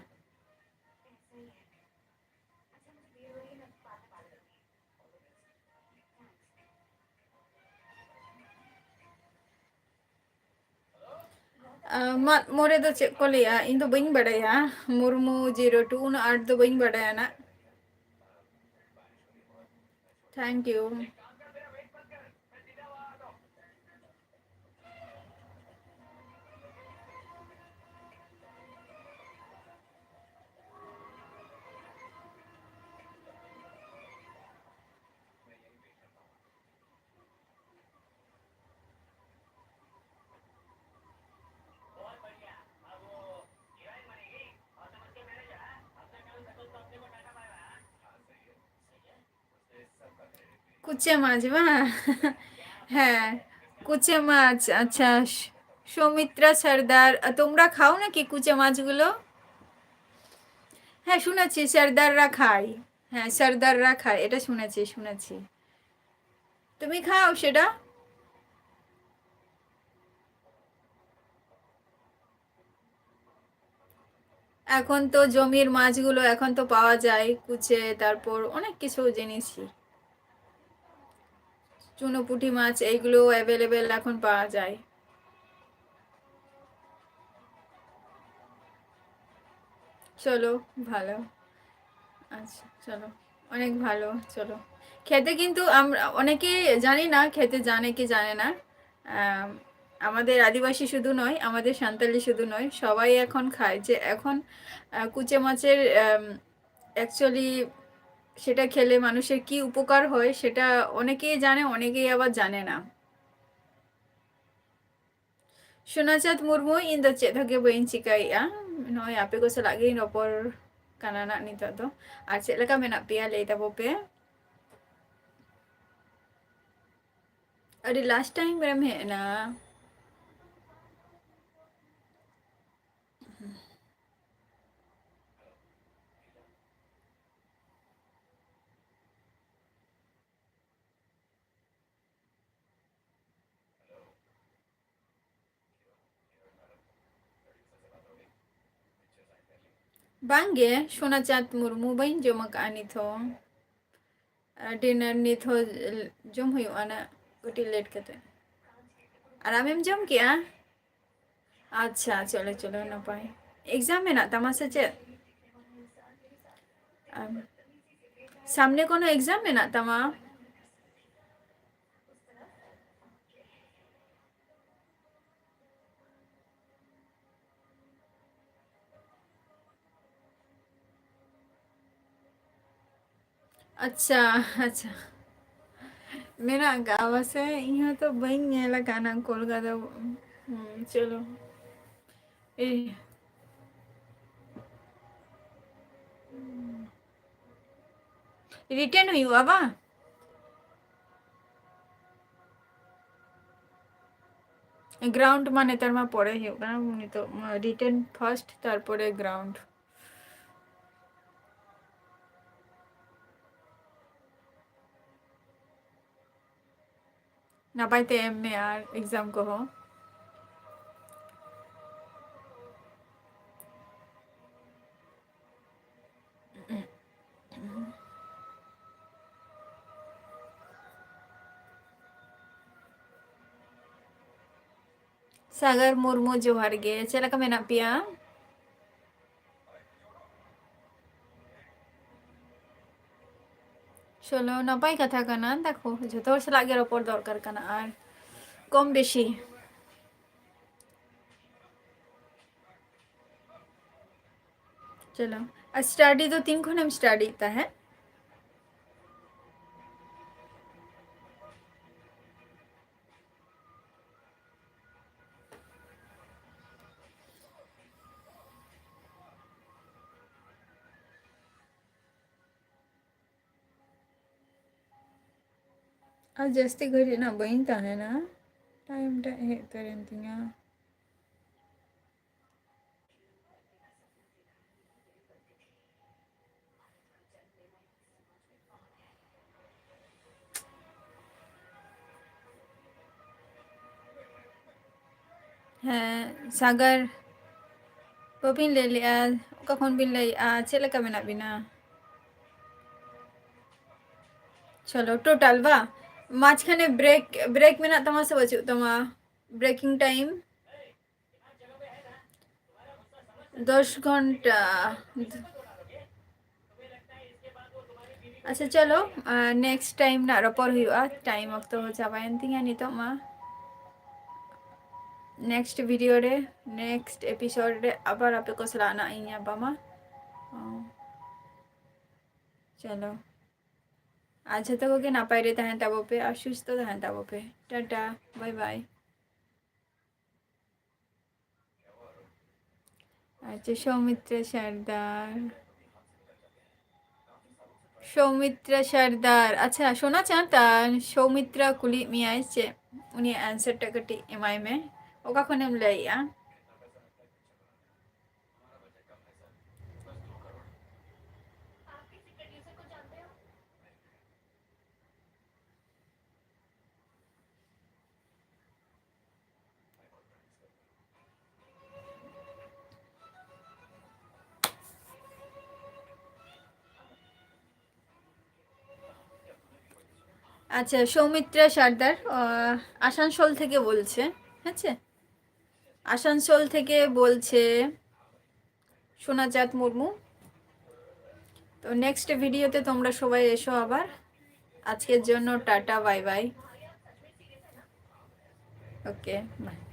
ᱟᱸ, ᱢᱟᱜ ᱢᱚᱬᱮ ᱫᱚ ᱪᱮᱫ ᱠᱚ ᱞᱟᱹᱭᱟ? ᱤᱧ ᱫᱚ ᱵᱟᱹᱧ ᱵᱟᱰᱟᱭᱟ᱾ ᱢᱩᱨᱢᱩ ᱡᱤᱨᱳ ᱴᱩ, ᱩᱱᱟᱹᱜ ᱟᱸᱴ ᱫᱚ ᱵᱟᱹᱧ ᱵᱟᱰᱟᱭᱟ ᱱᱟᱜ᱾ Thank you᱾ ᱠᱩᱪᱮ ᱢᱟᱡᱽ ᱵᱟᱝ? হ্যাঁ, কুচে মাছ। আচ্ছা, স-, সৌমিত্রা সর্দার, আ, তোমরা খাও নাকি কুচে মাছগুলো? হ্যাঁ, শুনেছি সর্দাররা খায়। হ্যাঁ, সর্দাররা খায়, এটা শুনেছি, শুনেছি। তুমি খাও সেটা? এখন তো জমির মাছগুলো এখন তো পাওয়া যায়, কুচে, তারপর অনেক কিছু জিনিসই। চুনো পুঁটি মাছ এইগুলো অ্যাভেলেবেল এখন পাওয়া যায়। চলো, ভালো। আচ্ছা, চলো, অনেক ভালো। চলো, খেতে কিন্তু আমরা অনেকেই জানি না, খেতে জানে কি জানে না। আম, আমাদের আদিবাসী শুধু নয়, আমাদের সাঁওতালি শুধু নয়, সবাই এখন খায়। যে এখন, আহ, কুচে মাছের, আম, অ্যাকচুয়ালি সেটা খেলে মানুষের কি উপকার হয়, সেটা অনেকেই জানে, অনেকেই আবার জানে না। ᱥᱳᱱᱟᱪᱟᱸᱫᱽ ᱢᱩᱨᱢᱩ, ᱤᱧ ᱫᱚ ᱪᱮᱫ ᱦᱚᱸ ᱜᱮ ᱵᱟᱹᱧ ᱪᱤᱠᱟᱹᱭᱮᱫᱼᱟ, ᱱᱚᱜᱼᱚᱭ ᱟᱯᱮ ᱠᱚ ᱥᱟᱞᱟᱜ ᱜᱤᱧ ᱨᱚᱯᱚᱲ ᱠᱟᱱᱟ ᱱᱟᱜ ᱱᱤᱛᱚᱜ ᱫᱚ᱾ ᱟᱨ ᱪᱮᱫ ᱞᱮᱠᱟ ᱢᱮᱱᱟᱜ ᱯᱮᱭᱟ, ᱞᱟᱹᱭ ᱛᱟᱵᱚ ᱯᱮ᱾ ᱟᱹᱰᱤ ᱞᱟᱥᱴ ᱴᱟᱭᱤᱢ ᱨᱮᱢ ᱦᱮᱡ ᱮᱱᱟ᱾ ᱵᱟᱝᱜᱮ, ᱥᱳᱱᱟᱪᱟᱸᱫᱽ ᱢᱩᱨᱢᱩ, ᱵᱟᱹᱧ ᱡᱚᱢ ᱟᱠᱟᱫᱼᱟ ᱱᱤᱛ ᱦᱚᱸ᱾ ᱟᱨ ᱰᱤᱱᱟᱨ ᱱᱤᱛ ᱦᱚᱸ ᱡᱚᱢ ᱦᱩᱭᱩᱜᱼᱟ ᱱᱟᱜ, ᱠᱟᱹᱴᱤᱡ ᱞᱮᱴ ᱠᱟᱛᱮ᱾ ᱟᱨ ᱟᱢᱮᱢ ᱡᱚᱢ ᱠᱮᱜᱼᱟ? ᱟᱪᱪᱷᱟ, ᱪᱚᱞᱚ, ᱪᱚᱞᱚ, ᱱᱟᱯᱟᱭ᱾ ᱮᱠᱡᱟᱢ ᱢᱮᱱᱟᱜ ᱛᱟᱢᱟ ᱥᱮ ᱪᱮᱫ? ᱟᱢ, ᱥᱟᱢᱱᱮ ᱠᱳᱱᱳ ᱮᱠᱡᱟᱢ ᱢᱮᱱᱟᱜ ᱛᱟᱢᱟ? ᱟᱪᱪᱷᱟ, ᱟᱪᱪᱷᱟ᱾ ᱢᱮᱱᱟᱜ ᱟᱠᱟᱫᱼᱟ ᱯᱟᱥᱮ, ᱤᱧ ᱦᱚᱸ ᱛᱚ ᱵᱟᱹᱧ ᱧᱮᱞ ᱟᱠᱟᱫᱼᱟ ᱱᱟᱝ ᱠᱳᱞᱠᱟᱛᱟ᱾ ᱦᱩᱸ, ᱪᱚᱞᱚ᱾ ᱮ᱾ ᱨᱤᱴᱟᱨᱱ ᱦᱩᱭᱩᱜᱼᱟ ᱵᱟᱝ? ᱜᱨᱟᱣᱩᱱᱰ ᱢᱟ ᱱᱮᱛᱟᱨ ᱢᱟ ᱯᱚᱨᱮ ᱦᱩᱭᱩᱜ ᱠᱟᱱᱟ, ᱱᱤᱛᱚᱜ ᱢᱟ ᱨᱤᱴᱮᱱ ᱯᱷᱟᱥᱴ, ᱛᱟᱨᱯᱚᱨᱮ ᱜᱨᱟᱣᱩᱱᱰ᱾ ᱱᱟᱯᱟᱭ ᱛᱮ ᱮᱢ ᱢᱮ ᱟᱨ ᱮᱠᱡᱟᱢ ᱠᱚᱦᱚᱸ᱾ ᱥᱟᱜᱟᱨ ᱢᱩᱨᱢᱩ, ᱡᱚᱦᱟᱨ ᱜᱮ, ᱪᱮᱫ ᱞᱮᱠᱟ ᱢᱮᱱᱟᱜ ᱯᱮᱭᱟ? ᱪᱚᱞᱚ, ᱱᱟᱯᱟᱭ ᱠᱟᱛᱷᱟ ᱠᱟᱱᱟ᱾ ᱫᱮᱠᱷᱚ, ᱡᱚᱛᱚ ᱦᱚᱲ ᱥᱟᱞᱟᱜ ᱜᱮ ᱨᱚᱯᱚᱲ ᱫᱚᱨᱠᱟᱨ ᱠᱟᱱᱟ, ᱟᱨ ᱠᱚᱢ ᱵᱮᱥᱤ᱾ ᱪᱚᱞᱚ, ᱟᱨ ᱥᱴᱟᱰᱤ ᱫᱚ ᱛᱤᱱ ᱠᱷᱚᱱᱮᱢ ᱥᱴᱟᱰᱤᱭᱮᱫ ᱛᱟᱦᱮᱸᱫ? ᱟᱨ ᱡᱟᱹᱥᱛᱤ ᱜᱷᱟᱹᱲᱤᱡ ᱱᱟᱜ ᱵᱟᱹᱧ ᱛᱟᱦᱮᱱᱟ, ᱴᱟᱭᱤᱢ ᱴᱟᱜ ᱦᱮᱡ ᱩᱛᱟᱹᱨᱮᱱ ᱛᱤᱧᱟ᱾ ᱦᱮᱸ, ᱥᱟᱜᱚᱨ, ᱵᱟᱹᱵᱤᱱ ᱞᱟᱹᱭ ᱞᱮᱜᱼᱟ, ᱚᱠᱟ ᱠᱷᱚᱱ ᱵᱤᱱ ᱞᱟᱹᱭᱮᱜᱼᱟ, ᱪᱮᱫ ᱞᱮᱠᱟ ᱢᱮᱱᱟᱜ ᱵᱤᱱᱟ? ᱪᱚᱞᱚ, ᱴᱳᱴᱟᱞ ᱵᱟ? ᱢᱟঝখানে ᱵᱨᱮᱠ, ᱵᱨᱮᱠ ᱢᱮᱱᱟᱜ ᱛᱟᱢᱟ ᱥᱮ ᱵᱟᱹᱪᱩᱜ ᱛᱟᱢᱟ? ᱵᱨᱮᱠᱤᱝ ᱴᱟᱭᱤᱢ ᱫᱚᱥ ᱜᱷᱚᱱᱴᱟ᱾ ᱟᱪᱪᱷᱟ, ᱪᱚᱞᱚ, ᱟᱨ ᱱᱮᱠᱥᱴ ᱴᱟᱭᱤᱢ ᱱᱟᱜ ᱨᱚᱯᱚᱲ ᱦᱩᱭᱩᱜᱼᱟ᱾ ᱴᱟᱭᱤᱢ ᱚᱠᱛᱚ ᱦᱚᱸ ᱪᱟᱵᱟᱭᱮᱱ ᱛᱤᱧᱟ ᱱᱤᱛᱚᱜ ᱢᱟ᱾ ᱱᱮᱠᱥᱴ ᱵᱷᱤᱰᱤᱭᱳ ᱨᱮ, ᱱᱮᱠᱥᱴ ᱮᱯᱤᱥᱳᱰ ᱨᱮ ᱟᱵᱟᱨ ᱟᱯᱮ ᱠᱚ ᱥᱟᱞᱟᱜ ᱱᱟᱜ ᱤᱧ ᱧᱟᱯᱟᱢᱟ᱾ ᱚ, ᱪᱚᱞᱚ, ᱟᱨ ᱡᱷᱚᱛᱚ ᱠᱚᱜᱮ ᱱᱟᱯᱟᱭ ᱨᱮ ᱛᱟᱦᱮᱱ ᱛᱟᱵᱚ ᱯᱮ ᱟᱨ ᱥᱩᱥᱛᱷᱚ ᱛᱟᱦᱮᱱ ᱛᱟᱵᱚ ᱯᱮ᱾ ᱴᱟᱴᱟ, ᱵᱟᱭ ᱵᱟᱭ᱾ ᱟᱪᱪᱷᱟ, ᱥᱳᱣᱢᱤᱛᱨᱟ ᱥᱟᱨᱫᱟᱨ᱾ ᱥᱳᱣᱢᱤᱛᱨᱟ ᱥᱟᱨᱫᱟᱨ, ᱟᱪᱪᱷᱟ, ᱥᱳᱱᱟ ᱪᱟᱸᱫ, ᱟᱨ ᱥᱳᱣᱢᱤᱛᱨᱟ ᱠᱩᱞᱤᱭᱮᱫ ᱢᱮᱭᱟᱭ ᱪᱮᱫ? ᱩᱱᱤᱭᱟᱜ ᱟᱱᱥᱟᱨ ᱴᱟᱜ ᱠᱟᱹᱴᱤᱡ ᱮᱢᱟᱭ ᱢᱮ᱾ ᱚᱠᱟ ᱠᱷᱚᱱᱮᱢ ᱞᱟᱹᱭᱮᱜᱼᱟ? আচ্ছা, সৌমিত্রা সর্দার, আহ, আসানসোল থেকে বলছে। আচ্ছা, আসানসোল থেকে বলছে সোনাচাঁদ মুর্মু। তো নেক্সট ভিডিওতে তোমরা সবাই এসো আবার। আজকের জন্য টাটা, বাই বাই। Okay, by.